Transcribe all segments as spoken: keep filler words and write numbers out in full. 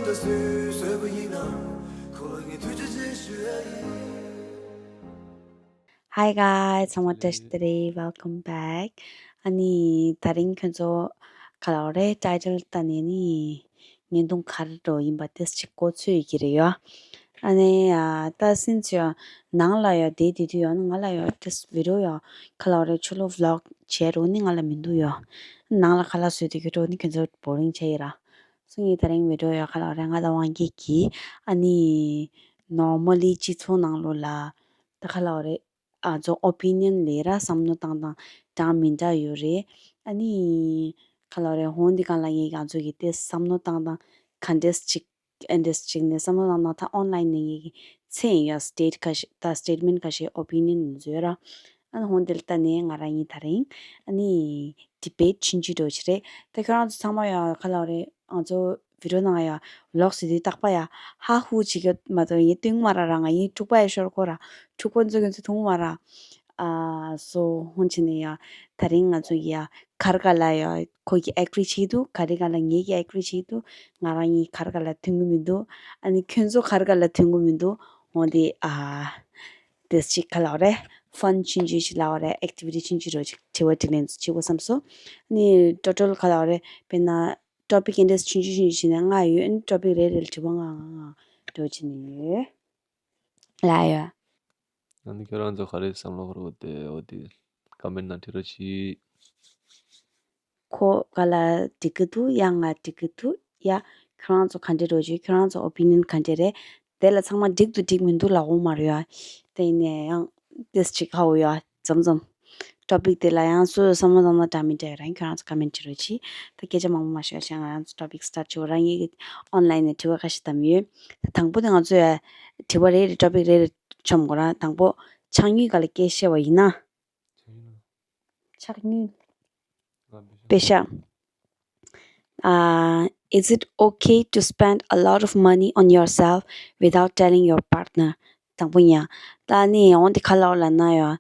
Hi guys, ཚང་མ་བཀྲ་ཤིས་བདེ་ལེགས། Welcome back. ཨ་ནི་དེ་རིང་ཁྱོད་ཚོ་ག་ལབ་རེད། ཊའི་ཊལ་ལྟ་ནས་ནི་བརྙན་ཐུང་ག་རེ་འགྲོ་ཡིན་པ་ཏོག་ཙམ་གོ་ཚོད་ཀྱི་རེད་ཡོད། ཨ་ནི་ཨ་ད་སེམས་ཚོ་ནང་ལ་ཡོད་དེ་དེ་དུས་ཡོད་ན་ང་ལ་ཡོད་ཏོག་ཙམ་བི་ཌི་ཡོ་ཡོད་ག་ལབ་རེད། ཆུ་ལོག་བི་ལོག་བྱས་འགྲོ་ནི་ང་ལ་མི་འདུག་ཡོད། ནང་ལ་ཁ་ལག་བཟོས་དེ་གི་འགྲོ་ནི་ཁྱོད་ཚོ་བོ་རིང་ཆགས་ཡི་ར། སོང་ངས་དེ་རིང་བི་ཌི་ཡོ་ཡོད་ག་ལབ་རེད། ང་དང་དབང་རྒྱལ་གྱིས་ཨ་ནི་ནོར་མལ་ལི་སྤྱི་ཚོགས་ནང་ལོགས་ལ་ད་ག་ལབ་རེད། ཨ་ཚོ་ཨོ་པི་ནི་ཡན་ལས་ར་བསམ་བློ་བཏང་སྟངས་འདྲ་མི་འདྲ་ཡོད་རེད། ཨ་ནི་ག་ལབ་རེད། ཧོན་འདི་གང་ལ་ངས་ང་ཚོ་གི་དེ་བསམ་བློ་བཏང་སྟངས་ག་འདྲས་ཅིག་ཨ་འདྲས་ཅིག་ནས་བསམ་བློ་བཏང་སྟངས་ད་ཨོན་ལའིན་ནས་ངས་ཀྱི་ཚེ་ཡིན་ཡ་སི་ཊེ་ཊི་ཁ་ཤས་ད་སི་ཊེ་ཊི་མེན་ཊི་ཁ་ཤས་ཨོ་པི་ནི་ཡན་བཟོས་ར། ཨ་ནི་ཧོན་དེ་ལ་ལྟ་ནས་ང་རང་གཉིས་དེ་རིང་ཨ་ནི་ཌི་བེ་ཊི་ཆུང་ཆུང་འགྲོ་ཆེ་རེད། ད་ཁྱོད་རང་ཚོ་ཚང་མ་ཡ་ག་ལབ་རེད། ང་ཚོ་བི་ཌི་ཡོ་ནང་ཡ་ལོག་སི་དུས་རྟག་པ་ཡ་ཧ་ཧུ་བྱེད་ཀྱི་མ་གཏོགས་ཡིན་སྟོན་མ་ར་ར། ང་ཡིན་འཁྲུག་པ་ཡ་ཤོར་གོ་ར། འཁྲུག་པ་ཚོ་ཁྱོད་ཚོ་མཐོང་མ་ར། ཨ་སོ་ཧོན་ཆེ་ནས་ཡ་དེ་རིང་ང་ཚོ་ཡ་ག་རེ་ག་ལ་ཡ་ཁོ་གི་ཨེག་རི་བྱེད་འདུག་ག་རེ་ག་ལ་ངེད་ཀྱི་ཨེག་རི་བྱེད་འདུག་ང་རང་གཉིས་ག་རེ་ག་ལ་མཐུན་གི་མི་འདུག་ཨ་ནི་ཁྱོད་ཚོ་ག་རེ་ག་ལ་མཐུན་གི་མི་འདུག་འོན་ཏེ་ཨ་དེ་ཅིག་ག་ལབ་རེད། ཕན་ཆུང་ཆུང་ཞིག་ལབ་རེད། ཨེག་ཊི་བི་ཊི་ཆུང་ཆུང་རོ་ཅིག་དྲི་བ་དྲིས་ལན་བྱེད་དགོས་བསམ་སོང་། ཨ་ནི་ཊོ་ཊལ་ག་ལབ་རེད། དཔེར་ན་ཊོ་པིག་ཨེ་འདྲས་ཆུང་ཆུང་ཆུང་ཆུང་ཞིག་ནས་ལྔ་ཡོད། ཨ་ནི་ཊོ་པིག་རེ་རེ་ལ་དྲི་བ་ལྔ་ལྔ་ལྔ་འགྲོ་བྱེད་ནས་ཡོད། ལ་ཡོད། ཨ་ནི་ཁྱོད་རང་ཚོ་ག་རེ་བསམ་བློ་འཁོར་གོ་དེ་འོ་དེ་ཀོ་མེན་ཊི་ནང་བྲིས་རོགས་གྱིས། ཁོ་ག་ལ་འགྲིག་གི་འདུག་ཡ་ང་འགྲིག་གི་འདུག་ཡ་ཁྱོད་རང་ཚོ་ག་འདྲས་འགྲོ་རྒྱུ། ཁྱོད་རང་ཚོ་ཨོ་པི་ནི་ཡན་ག་འདྲས་རེད། དེ་ལ་ཚང་མ་འགྲིག་འདུག་འགྲིག་མི་འདུག་ལབ་དགོས་མ་རེད་ཡ། དེ་ཡིན་ནའི་ཡང་ཏོག་ཙམ་ཅིག་ཧ་གོ་ཡ་མཚམས་མཚམས། ཊོ་པིག་དེ་ལ་ཡང་སོ་སོ་བསམ་བློ་བཏང་ན་འདྲ་མི་འདྲ་ཡོད་ར། ཁྱོད་རང་ཚོ་ཀོ་མེན་ཊི་བྲིས་རོགས་གྱིས། ད་སྐད་ཆ་མང་པོ་མ་ཤོད་ཤག་ང་རང་ཚོ་ཊོ་པིག་སི་ཊར་བྱེད་དགོས་ར། ངས་ཀྱི་ཨོན་ལའིན་ནས་དྲི་བ་ཁ་ཤས་བདམས་ཡོད། ད་དང་པོ་དེ་ང་ཚོ་ཡ་དྲི་བ་རེ་རེ་ཊོ་པིག་རེ་རེ་འཆམ་དགོས་ར། དང་པོ་ཕྱག་དངུལ་སྒང་ལ་སྐད་བཤད་པ་ཡིན་ན། ཕྱག་དངུལ། པེ་ཤག་ཨ། Is it okay to spend a lot of money on yourself without telling your partner? དང་པོ་ཡིན་ཡ། ད་ནི་འོན་ཏེ་ག་ལབ་ལབ་ན་ཡ།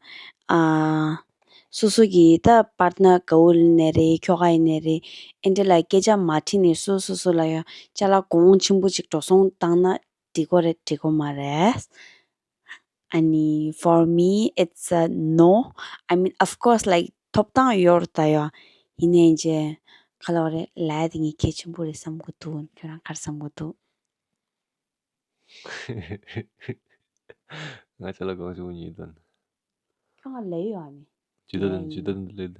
ཨ། སོ་སོ་གི་ད་པཱར་ཊི་ནར་དགའ་བོ་ཡིན་ནའི་རེད། ཁྱོ་ག་ཡིན་ནའི་རེད། ཨེ་འདྲ་ལ་སྐད་ཆ་མ་དྲིས་ནས་སོ་སོ་སོ་ལ་ཡ་ཅ་ལག་གོང་ཆེན་པོ་ཅིག་འགྲོ་སོང་བཏང་ན་འགྲིག་གོ་རེད་འགྲིག་གོ་མ་རེད། ཨ་ནི་for me it's a no. I mean, of course, like, ཐོབ་ཐང་ཡོད་རེད་ད་ཡ། ཡིན་ནའི་ཅེ་ག་ལབ་རེད། ལས་དེ་ངས་གལ་ཆེན་པོ་རེད་བསམ་གི་འདུག་ཁྱོད་རང་ག་རེ་བསམ་གི་འདུག་ང་ཅ་ལག་གང་བྱུང་ཉོས་དོན། ཁྱོད་ང་ལས་ཡོད་ཨ་ནི། ཇི་ལྟ་དང་ཇི་ལྟ་དང་ལས།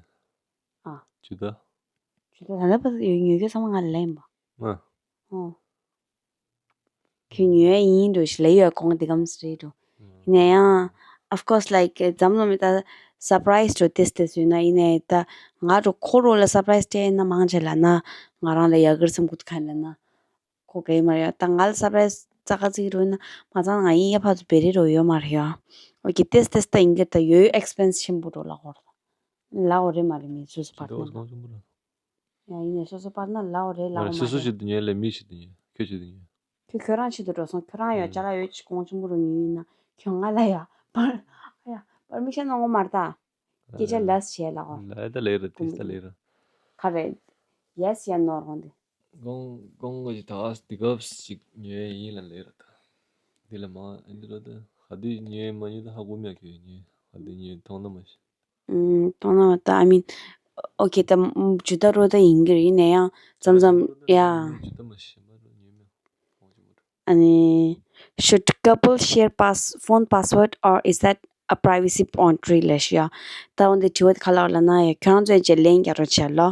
ཨ། ཇི་ལྟ། ཇི་ལྟ་ད་ལྟ་བར་ཡོད་ཉོས་གི་ཚང་མ་ང་ལས་ཡིན་པ། ཨ། ཨོ། ཁྱོད་ཉོས་ཡིན་འགྲོ་ཞིག་ལས་ཡོད་གོང་དེ་གམ་རེད་འགྲོ། ཡིན་ན་ཡང་of course, like, འཛམ་གླིང་མི་ད་སར་པ་རའི་སི་འགྲོ་ཏེས་ཏེས་ཡོད་ན་ཡིན་ནའི་ད་ང་འགྲོ་ཁོ་རོ་ལ་སར་པ་རའི་སི་སྤྲད་ན་མང་ཆེ་ལ་ན་ང་རང་ལ་ཡག་གིར་བསམ་གི་འདུག་ག་ལ་ན། ཁོ་གའི་མ་རེད་ཡ། ད་ང་ལ་སར་པ་རའི་སི་རྩ་ཁ་ཚིག་རུ་ན་མ་ཚང་ང་ཡིན་ཡ་ཕ་ཚོ་བེ་རི་རོ་ཡོད་མ་རེད་ཡ། ཨོ་ཀེ་ཏེས་ཏེས་ད་ཡིན་གི་ད་ཡོད་ཨེག་སི་པེན་སི་ཆེན་པོ་རོ་ལ་གོ་ར། ལ་འོ་རེད་མ་རེད་མི་སུ་སུ་ཕར་ན་ལ། ཡ་ཡིན་ནས་སོ་སོ་ཕར་ན་ལ་འོ་རེད་ལ་འོ་མ་རེད། སོ་སོ་ཞིག་ཏུ་ཉོས་ལས་མི་ཞིག་ཏུ་ཉོས་ཁྱོད་ཞིག་ཏུ་ཉོས། ཁྱོད་ཁྱོད་རང་ཆེད་དུ་འགྲོ་སོང་ཁྱོད་རང་ཡོད་ཅ་ལག་ཡོད་ཅིག་གོང་ཆེན་པོ་རུ་ཉོས་ཡིན་ན་ཁྱོད་ང་ལ་ཡ་པར་ཡ་པར་མི་ཤ་ནོ་ངོ་མར་ད། སྐད་ཆ་ལས་བྱས་ལ་འོ། ལ་ད་ལས་ར་ཏིས་ད་ལས་ར། ག་རེད། ཡས་ཡ་ནོར་འོང་དེ། གོང་གོང་གི་ད་འདི་སྐབས་ཤིག་ཉོས་ཡིན་ལ་ལས་ར་ད། འདི་ལ་མ་ཨེ་འདི་ར་ད་ག་དུས་ཉོས་མ་ཉོས་ད་ཧ་གོ་མེད་ཁྱོད་ཉོས་ག་དུས་ཉོས་མཐོང་ན་མ་ཤེས། ཨུམ། མཐོང་ན་ད་I mean okay ད་ཇུ་ད་རོ་ད་ཡིན་གྱི་རེད་ཡིན་ན་ཡང་མཚམས་མཚམས་ཡ། ཇུ་ད་མ་ཤེས་མ་རོ་ཉོས་མེད་གོང་ཆེན་པོ་ར། ཨ་ནི། Should couple share pass phone password or is that a privacy boundary ལབ་ཤི་ཡ། ད་འོན་ཏེ་དྲི་བ་དེ་ག་ལབ་ལབ་ན་ཡ་ཁྱོད་རང་ཚོས་བྱས་ལན་རྒྱག་རོགས་བྱས་ལོ།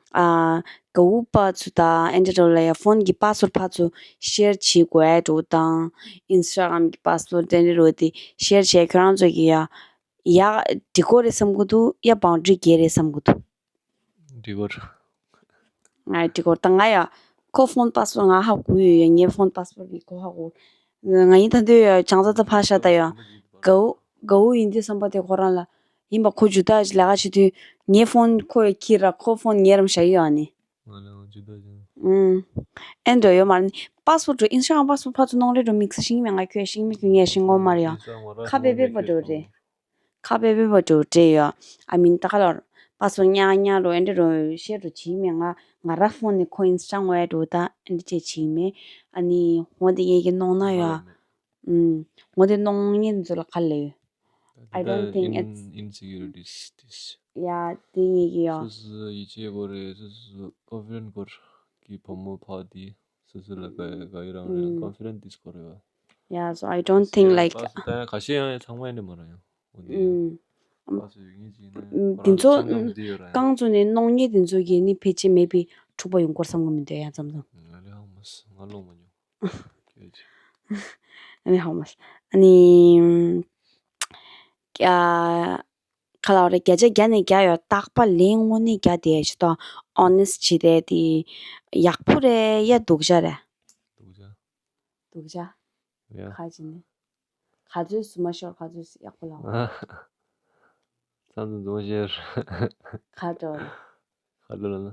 ཨ། དགའ་བོ་པ་ཚོ་དང་ཨེ་འདྲ་རོ་ལ་ཡ་ཕོན་གྱི་པ་སི་ཝར་ཌི་ཕར་ཚུར་ཤེར་བྱེད་དགོས་ཡ་འགྲོ་དང་། ཨིན་སི་ཊ་གྷ་རམ་གྱི་པ་སི་ཝར་ཌི་དེ་འདྲ་རོ་དེ་ཤེར་བྱས་ཁྱོད་རང་ཚོ་གི་ཡ། ཡ། འགྲིག་གོ་རེད་བསམ་གི་འདུག་ཡ་བའུན་ཌ་རི་བརྒལ་རེད་བསམ་གི་འདུག་འགྲིག་གོ་རེད། ང་འགྲིག་གོ་རེད་ད་ང་ཡ། ཁོ་ཕོན་པ་སི་ཝར་ཌི་ང་ཧ་གོ་ཡོད་ཡ་ངའི་ཕོན་པ་སི་ཝར་ཌི་གི་ཁོ་ཧ་གོ། ང་ཡིན་ད་འདོད་ཡ་བྱང་ས་ད་ཕ་ཤ་ད་ཡ། དགའ་བོ་དགའ་བོ་ཡིན་དུས་བསམ་པ་དེ་ཁོ་རང་ལ། ཡིན་པ་ཁོ་ཇུ་ད་ལས་ཀ་བྱེད་དུས་ངའི་ཕོན་ཁོ་ཡ་ཁྱེར་ར་ཁོ་ཕོན་ངའི་རམ་བཞག་ཡོད་ཨ་ནི། ང་ལ་ཇུ་ད་ཅང་། ཨུམ། ཨེ་འགྲོ་ཡོད་མ་རེད་ནི། པ་སི་ཝར་ཌི་འགྲོ་ཨིན་སི་ཊ་གྷ་རམ་པ་སི་ཝར་ཌི་ཕར་ཚུར་གནོང་རེ་འགྲོ་དམིགས་བསལ་ཤེས་ཀྱི་མེད་ང་ཁྱོད་ཤེས་ཀྱི་མེད་ཁྱོད་ངས་ཤེས་ཀྱི་མ་རེད་ཡ། ཁ་བེ་བེ་པ་འགྲོ་རེད། ཁ་བེ་བེ་པ་འགྲོ་རེད་ཡ། I mean ད་ག་ལོར། པ་སོ་ཉག་ཉག་རོ་ཨེ་འདྲ་རོ་ཤེས་རོ་བྱིས་མེད། ང་ང་ར་ཕོན་ནི་ཁོ་ཨིན་སི་ཊ་ངོ་ཡ་འགྲོ་ད་ཨེ་འདྲ་ཅེ་བྱིས་མེད། ཨ་ནི་འོ་དེ་ངེད་ཀྱི་ནོང་ན་ཡོད། ཨུམ། འོ་དེ་ནོང་ངེད་ཚོ་ལ་ཁ་ལེ། I don't think it's insecurities this. Yeah, དེ་ངེད་ཀྱི་ཡོད། སོ་སོ་ཡིད་ཆེས་དགོས་རེད། སོ་སོ་ཀོན་ཕི་ཌེན་ཊི་དགོས་རེད། ཀྱི་བུ་མོ་ཕ་དེ། སོ་སོ་ལ་དགའ་དགའ་ཡོད་རང་རེད། ཀོན་ཕི་ཌེན་ཊི་དེ་དགོས་རེད་བ། Yeah, so I don't think like. པ་སུ་ད་ཡང་ཁ་ཤས་ཡང་ཚང་མ་ཡིན་ནི་མ་རེད་ཡང་། འོ་དེ་ཡང་། པ་སུ་ཡོད་ངེས་ཅིག་ཡིན་ན་འདི་ཚོ་ཁོ་རང་ཚོ་མཉམ་དུ་ཡོད་ར་ཡང་། རྐང་བཙུགས་ནས་གནོང་ཉེས་འདི་ཚོ་གིས་ནི་ཕལ་ཆེར་མེད་པའི་འཁྲུག་པ་ཡོང་སྐོར་བསམ་གི་མི་འདུག་ཡང་མཚམས་མཚམས། ང་ལས་ཧང་མ་སོང་། ང་ལོང་མ་མྱོང་། ཨ་ནི་ཧང་མ་སོང་། ཨ་ནི། ཀྱ། ཁ་ལ་བ་རེ་བརྒྱ་ཆ་བརྒྱ་ནས་བརྒྱ་ཡོད། རྟག་པ་ལན་དངོས་གནས་བརྒྱ་དེ་ཅི་ཏོ་ཨོ་ནེ་སི་ཊི་བྱེད་དེ་དེ་ཡག་པོ་རེད་ཡ་སྡུག་ཅག་རེད། སྡུག་ཅག་སྡུག་ཅག་ཡ། ཁ་ཅིག་ནི། ག་ཚོད་རྫུན་མ་ཤོར་ག་ཚོད་ཡག་པོ་ལ། ཨ། ཚང་ཚང་རྫུན་མ་ཤོར། ཁ་འགྲོ། ཁ་འགྲོ་ལ་ན།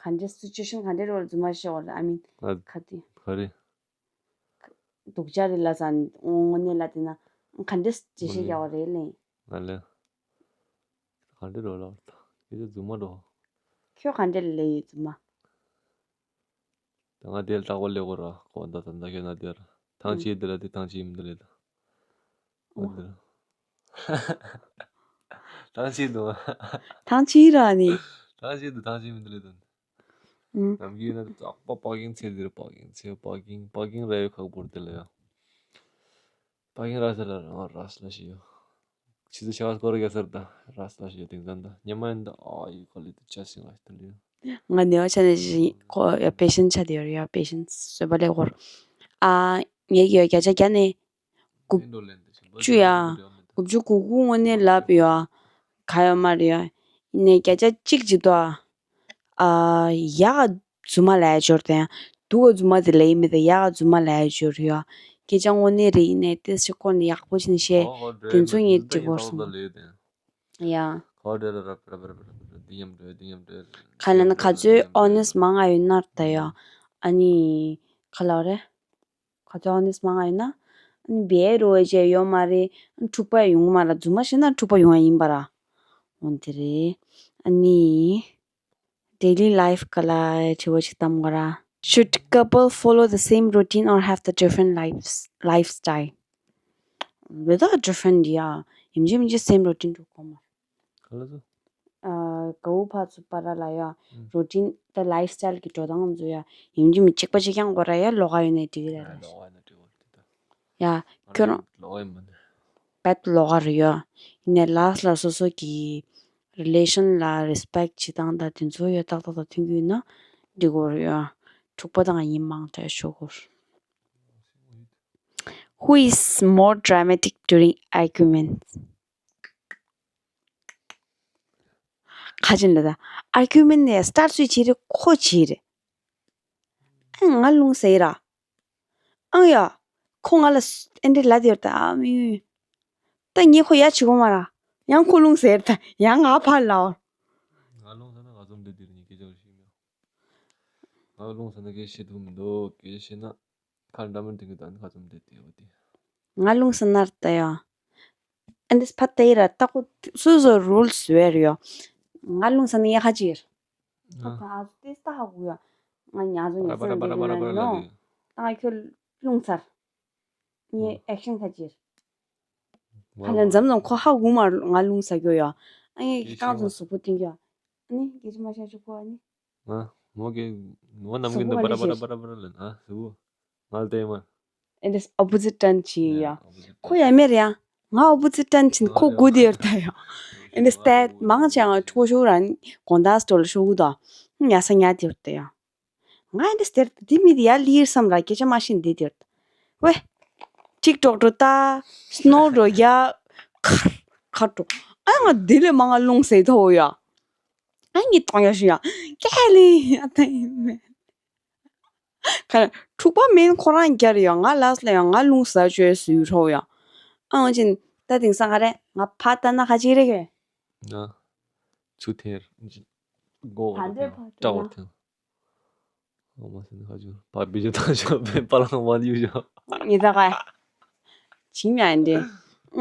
ག་འདྲ་སི་ཅུ་ཨེ་ཤན་ག་འདྲ་རོ་རྫུན་མ་ཤོར་ཨ་མིན། ཨ། ག་དེ། ག་རེ། སྡུག་ཅག་རེད་ལ་ས། དངོས་གནས་ལ་དེ་ན་ག་འདྲས་འགྲེལ་བཤད་རྒྱག་པ་རེད་ལེ། ང་ལེ། ག་འདྲས་རོ་ལ། ཁྱོད་ཚོ་རྫུན་མ་རོ། ཁྱོད་ག་འདྲས་ལེ་ཡོད་རྫུན་མ། ད་ང་དེ་ལ་རྟག་པར་ལེ་གོ་ར་གོ་ད་ད་ད་ཁྱོད་ན་དེ་ར། ཐང་ཆེ་དེ་ལ་དེ་ཐང་ཆེ་མི་འདུག་ལེ་ད། ཨོ། འོ་དེ་ར། ཐང་ཆེ་འདུག་ཐང་ཆེ་ར་ནི། ཐང་ཆེ་འདུག་ཐང་ཆེ་མི་འདུག་ལེ་ད། ཨུམ། ནམ་རྒྱུན་ན་རྩག་པ་པར་ཀིང་ཚད་འདིར་པར་ཀིང་ཚད་པར་ཀིང་པར་ཀིང་ར་ཡོད་ཁག་པོར་དེ་ལ་ཡ། པར་ཀིང་ར་ས་ལ་ར་ར་ས་ལ་ཞིག་ཡོད། ཆི་ཟི་ཆ་བ་སྐོར་རྒྱ་སར་ད་ར་ས་ལ་ཞིག་ཡོད་དེང་སང་ད་ཉི་མ་ཡིན་ད་ཨ་ཡི་ཁོ་ལི་དུ་ཆ་སིང་ལ་ཞིག་ད་ལི་ཡོད། ང་ནེ་བ་ཆ་ནས་ཞིག་ཁོ་ཡ་པེ་ཤན་ཆ་དེ་ཡོད་རེད་ཡ་པེ་ཤན་བཟོད་པ་ལས་སྐོར། ཨ་ངས་ཡོད་བརྒྱ་ཆ་བརྒྱ་ནས། དགུ་བཅུ་ཡ། དགུ་བཅུ་གོ་དགུ་དངོས་གནས་ལབ་ཡོད། ག་ཡོད་མ་རེད་ཡ། ཡིན་ནའི་བརྒྱ་ཆ་གཅིག་ཅིག་ཏོ། ཨ། ཡག་ག་རྫུན་མ་ལབ་ཡ་འབྱོར་དེ་ཡང་། སྡུག་ག་རྫུན་མ་དེ་ལབ་ཡ་མེད་དེ་ཡག་ག་རྫུན་མ་ལབ་ཡ་འབྱོར་ཡོད། སྐད་ཆ་དངོས་གནས་རེད་ཡིན་ནའི་ཏེ་ཤི་ཁོ་ནི་ཡག་པོ་ཅིག་ནི་བཤད། དེ་ཚོ་ངས་འགྲིག་གོ་སོང་། ཡ། ཁ་ལ་ན་ག་ཚོད་ཨོ་ནེ་སི་མང་ང་ཡོད་ན་ད་ཡ། ཨ་ནི། ག་ལ་རེད། ག་ཚོད་ཨོ་ནེ་སི་མང་ང་ཡོད་ན། ཨ་ནི་བེ་རོ་ཨེ་ཅེ་ཡོད་མ་རེད། འཁྲུག་པ་ཡོང་མ་ར་རྫུན་མ་བཤད་ན་འཁྲུག་པ་ཡོང་ཡ་ཡིན་པ་ར། འོན་ཏེ་རེད། ཨ་ནི། Daily life ག་ལ་དྲི་བ་ཞིག་བཏང་གོ་ར། Should couple follow the same routine or have the different lives lifestyle? Without different ཡ། ཡིན་གཅིག་མིན་གཅིག་same routine འགྲོ་གོ་མ། ག་ལ་སོ། ཨ། དགའ་བོ་ཕར་ཚུར་པ་ར་ལ་ཡ། ཨུམ། རོ་ཊིན་ད་ལའིབ་སི་ཊའིལ་གི་འགྲོ་སྟངས་ཚོ་ཡ། ཡིན་གཅིག་མིན་གཅིག་པ་གཅིག་རྐྱང་དགོས་ར་ཡ་ལོགས་ཀ་ཡོད་ནའི་འགྲིག་གི་རེད་ལ། ལོགས་ཀ་ཡོད་ན་འགྲིག་གི་རེད་ད། ཡ། ཁྱོད་རང་ལོགས་ཀ་ཡོད་མ་ནི། བད་ལོགས་ཀ་རེད་ཡ། ཡིན་ནའི་ལཱསི་ལ་སོ་སོ་གི་རི་ལེ་ཤན་ལ་རེ་སི་པེག་བྱེད་སྟངས་དང་དེ་ཚོ་ཡ་ཏག་ཏག་ཏག་མཐུན་གྱི་ཡོད་ན་འགྲིག་གི་རེད་ཡ། འཁྲུག་པ་དང་ཡིན་མང་དྲགས་ཤོག་གོ། Who is more dramatic during arguments? ཁ་ཅིག་ལ་ད་ཨར་གུ་མེན་ཊི་ནས་སི་ཊར་ཊི་སུས་བྱེད་རེད། ཁོ་བྱེད་རེད། ཨང་ང་ལུང་ཟེར་ར། ཨང་ཡ། ཁོ་ང་ལ་ཨེ་འདྲ་ལབ་དེ་ཡོད་ད་ཨ་མི། ད་ངས་ཁོ་ཡ་བྱེད་གོ་མ་ར། ཡང་ཁོ་ལུང་ཟེར་ད་ཡང་ང་ཕར་ལ། ང་ལུང་ཟེར་ན་ང་ཚོ་འདི་འདིར་ཉིད་སྐད་ཆ་བཤད་མྱོང་། ང་ལུང་ཟེར་ན་སྐད་བཤད་ཐུབ་མི་འདུག་སྐད་ཆ་བཤད་ན། ཁ་འདྲ་མིན་དེ་གི་ད་ནི་ཁ་ཙམ་བསྡད་དེ་འོ་དེ། ང་ལུང་ས་ན་ལྟ་ཡ། ཨ་འདིས་ཕ་ཏེ་ར་ཏ་ཁོ་སོ་སོ་རུལ་སི་ཟེར་ཡོད། ང་ལུང་ས་ན་ཡ་ཁ་ཅིག་ཨ་ཏེ་སྟ་ཧ་གུ་ཡ། ང་ཉ་ཟོ་ཉ་ཟོ་འདི་གི་ན་ནོ། ཏ་ང་ཁྱོད་ལུང་སར། ངའི་ཨེག་ཤན་ཁ་ཅིག་ཁ་ལ་འཛམ་ལོང་ཁོ་ཧ་གུ་མ་ང་ལུང་ས་གྱོ་ཡ། ཨ་ངའི་རྐང་ཙམ་གཟུགས་པོ་བསྟན་གྱོ། ཨ་ནི་སྐད་ཆ་མ་བཤད་ཆོག་གོ་ཨ་ནི། ང་མོ་གི་ངོ་ནམ་གི་འདི་གཟུགས་པོ་ག་འདྲ་ཞིག་བར་བར་བར་ལ་ན་གཟུགས་པོ་ང་ལ་བལྟས་མ། And this opposite turn ཆི་ཡ། ཁོ་ཡ་མེར་ཡ། ང་opposite turn ཆིན་ཁོ་གུ་དེར་ད་ཡ། And this that མང་ཆེ་ང་ཁྲོ་ཤོག་ར་ནི་གོང་ད་སྟོལ་ཤོག་གུ་ད། ཡ་ས་ཉ་དེར་ད་ཡ། ང་and this དེར་ད་དེ་མི་དེ་ཡ་ལིར་སམ་ར་སྐད་ཆ་མ་ཤེས་འདི་དེར་ད། ཝེ། ཊིག་ཊོག་འགྲོ་ད། སི་ནོ་འགྲོ་ཡ། ཁར་ཁར་འགྲོ། ཨ་ང་དེ་ལས་མང་ང་ལུང་ཟེར་ཐོ་ཡ། ཨ་ངི་ཏོང་ཡ་ཤི་ཡ། ཀེ་ལི་ཡ་ད་ཡིན་མེད། ཁ་འཁྲུག་པ་མིན་ཁོ་རང་རྒྱལ་ཡོད་ང་ལགས་ལ་ཡང་ང་ལུང་ཟ་བཅོས་སུའི་ཧྲོ་ཡ། ཨང་ཅིན་ད་དེང་སང་ག་རེ་ང་ཕ་ལྟ་ན་ཁ་ཅིག་རེ་གེ། ང་ཚུ་ཐེར་མགོ་བར་ཐེར་སྐྲ་བར་ཐེར། ཨོ་མ་སེ་ནི་ཁ་ཅིག་ཕ་བི་ཇོ་ཐང་ཞོ་པེ་པ་ལང་བ་ཡུ་ཞོ། ངི་ད་ག་ཅིང་མྱ་འདི་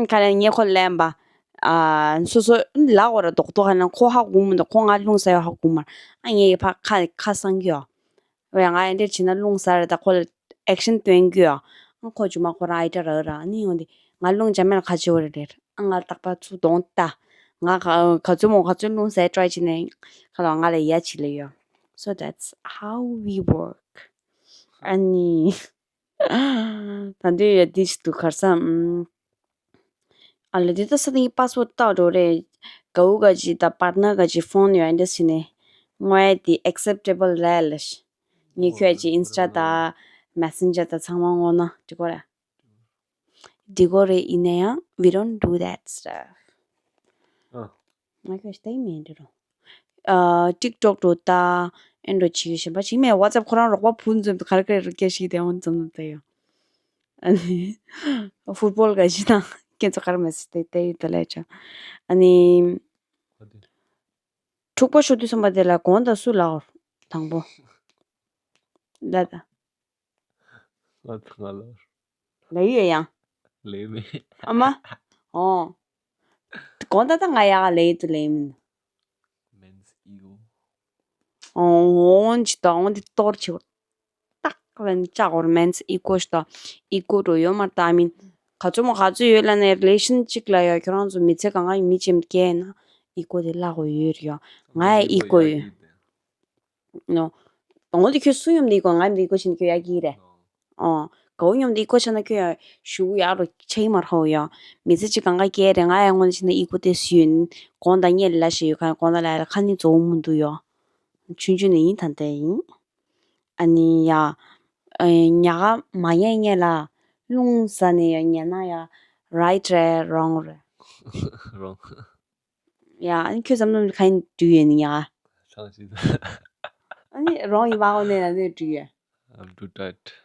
ཁ་རེ་ངེ་ཁོ་ལེན་པ། ཨ་སོ་སོ་ལབ་དགོས་ར། རྡོག་རྡོག་ཧ་ན་ཁོ་ཧ་གོ་མི་འདུག་ཁོ་ང་རླུང་ཟ་ཡ་ཧ་གོ་མ་ར། ཨ་ངས་ཕ་ཁ་ཁ་གསང་གི་ཡོད། ཝེ་ང་ཨེ་འདྲ་བྱས་ན་རླུང་ཟ་རེད། ད་ཁོ་ལ་ཨེག་ཤན་སྟོན་གི་ཡོད། ཨ་ཁོ་ཇུ་མ་ཁོ་རང་ཨེ་འདྲ་ར་ར། ཨ་ནི་ཡོང་དེ་ང་རླུང་འཇམ་མེར་ཁ་ཆེ་བོ་རེད་རེད། ཨ་ང་རྟག་པར་ཚུར་གདོང་ལྟ། ང་ག་ག་ཚོད་མོ་ག་ཚོད་རླུང་ཟ་ཊ་རའི་བྱས་ནས་ཁ་ལ་ང་ལ་ཡ་བྱེད་ལ་ཡོད། So that's how we work. ཨ་ནི། ད་འདི་ཡ་འདི་ཞིག་འདུག་གར་ས། ཨ་ལ་འདི་ད་ས་ནི་པཱ་སི་ཝརཌ་བཏགས་འགྲོ་རེད། གའུ་ག་ཅི་ད་པར་ན་ག་ཅི་ཕོན་ཡོད་འདི་ཟིན་ནས། ངོ་ཡ་འདི་ཨེག་སེབ་ཊེ་བལ་རེད་ལ་ཤི། ངས་ཁྱོད་ཀྱི་ཨིན་སི་ཊ་ད་མེ་སེན་ཇར་ད་ཚང་མ་ངོ་ན་འགྲིག་གོ་རེད། འགྲིག་གོ་རེད། ཡིན་ན་ཡང་we don't do that stuff. ཨ། ང་ཁྱོད་ཤི་ད་ཡིན་མིན་འདི་རུ། ཨ་ཊིག་ཊོག་འགྲོ་ད། ཨེ་འགྲོ་བྱེད་ཀྱི་ཞིམ་པ་ཅིག་མེད། ཝ་ཙེབ་ཁོ་རང་རོགས་པ་བུ་འཛོམས་ག་རེ་ག་རེ་རུ་སྐད་ཤིག་དེ་འོན་འཛོམས་འཛོམས་ད་ཡོད། ཨ་ནི་ཧྥུཊ་བོལ་ག་ཞིག་དང་ཁྱེད་ཚོ་ག་རེ་མེ་སེ་ཇི་དེ་དེ་ཡོད་ད་ལས་ཅང་། ཨ་ནི་ཁ་དེ། འཁྲུག་པ་ཤོར་དུས་ཙམ་པ་དེ་ལ་དགོངས་དག་སུ་ལབ་དང་པོ། ལ་ད། ང་ད་ང་ལབ། ལབ་ཡོད་ཡང་། ལབ་མེད། ཨ་མ། ཨོ། དགོངས་དག་ད་ང་ཡག་ལབ་ཡོད་དུ་ལབ་མིན། Men's ego. ཨོ་འོན་ཅི་ད་འོན་དེ་གཏོར་ཆེ་བོ། ཏག་ལ་ནི་ལྕགས་འོར་མེན་སི་ཨི་ཀོ་ཞིག་དང་ཨི་ཀོ་འགྲོ་ཡོད་མ་རེད་ད། ཨ་མིན་ག་ཚོད་མོ་ག་ཚོད་ཡོད་ལ་ནས་རི་ལེ་ཤན་གཅིག་ལ་ཡ་ཁྱོད་རང་ཚོ་མི་ཚེ་གང་ག་མི་ཅེམ་སྐྱེས་ན་ཨི་ཀོ་དེ་བརླག་གོ་ཡོད་རེད་ཡ། ང་ཡ་ཨི་ཀོ་ཡོད། ནོ། འོ་དེ་ཁྱོད་སུ་ཡོམ་དེ་ཨི་ཀོ་ང་ཡོམ་དེ་ཨི་ཀོ་ཕྱིན་ཁྱོད་ཡ་གི་རེད། ཨོ། གའུ་ཡོམ་དེ་ཨི་ཀོ་ཆ་ན་ཁྱོད་ཡ་ཞུ་གུ་ཡ་རོ་ཆ་ཡི་མ་ར་ཧོ་ཡ། མི་ཚེ་གཅིག་གང་ག་སྐྱེས་རེད། ང་ཡ་ངོ་ནས་ཕྱིན་ན་ཨི་ཀོ་དེ་སུ་ཡོད། གོང་ད་ཉེ་ལ་ཞེ་ཡོད་ཁ་གོང་ད་ལ་ཡ་ལ་ཁ་ནི་རྫོགས་མི་འདུག་ཡ། ཆུང་ཆུང་ནས་ཡིན་ད་ལྟ་ཡིན། ཨ་ནི་ཡ། ཨེ་ཉག་ག་མ་ཉལ་ཉལ་ལ། རླུང་ཟ་ནས་ཡ་ཉལ་ན་ཡ། རའིཊ་རེད་རོང་རེད། རོང་། ཡ་ཨ་ནི་ཁྱོད་བསམ་བློ་ག་ཡིན་འགྲིག་ཡོད་ནི་ཉག་ག་ཚང་ཞིག་ད། ཨ་ནི་རོང་ཡིན་པ་འོ་ནས་ན་ནི་འགྲིག་ཡོད། I'm too tight.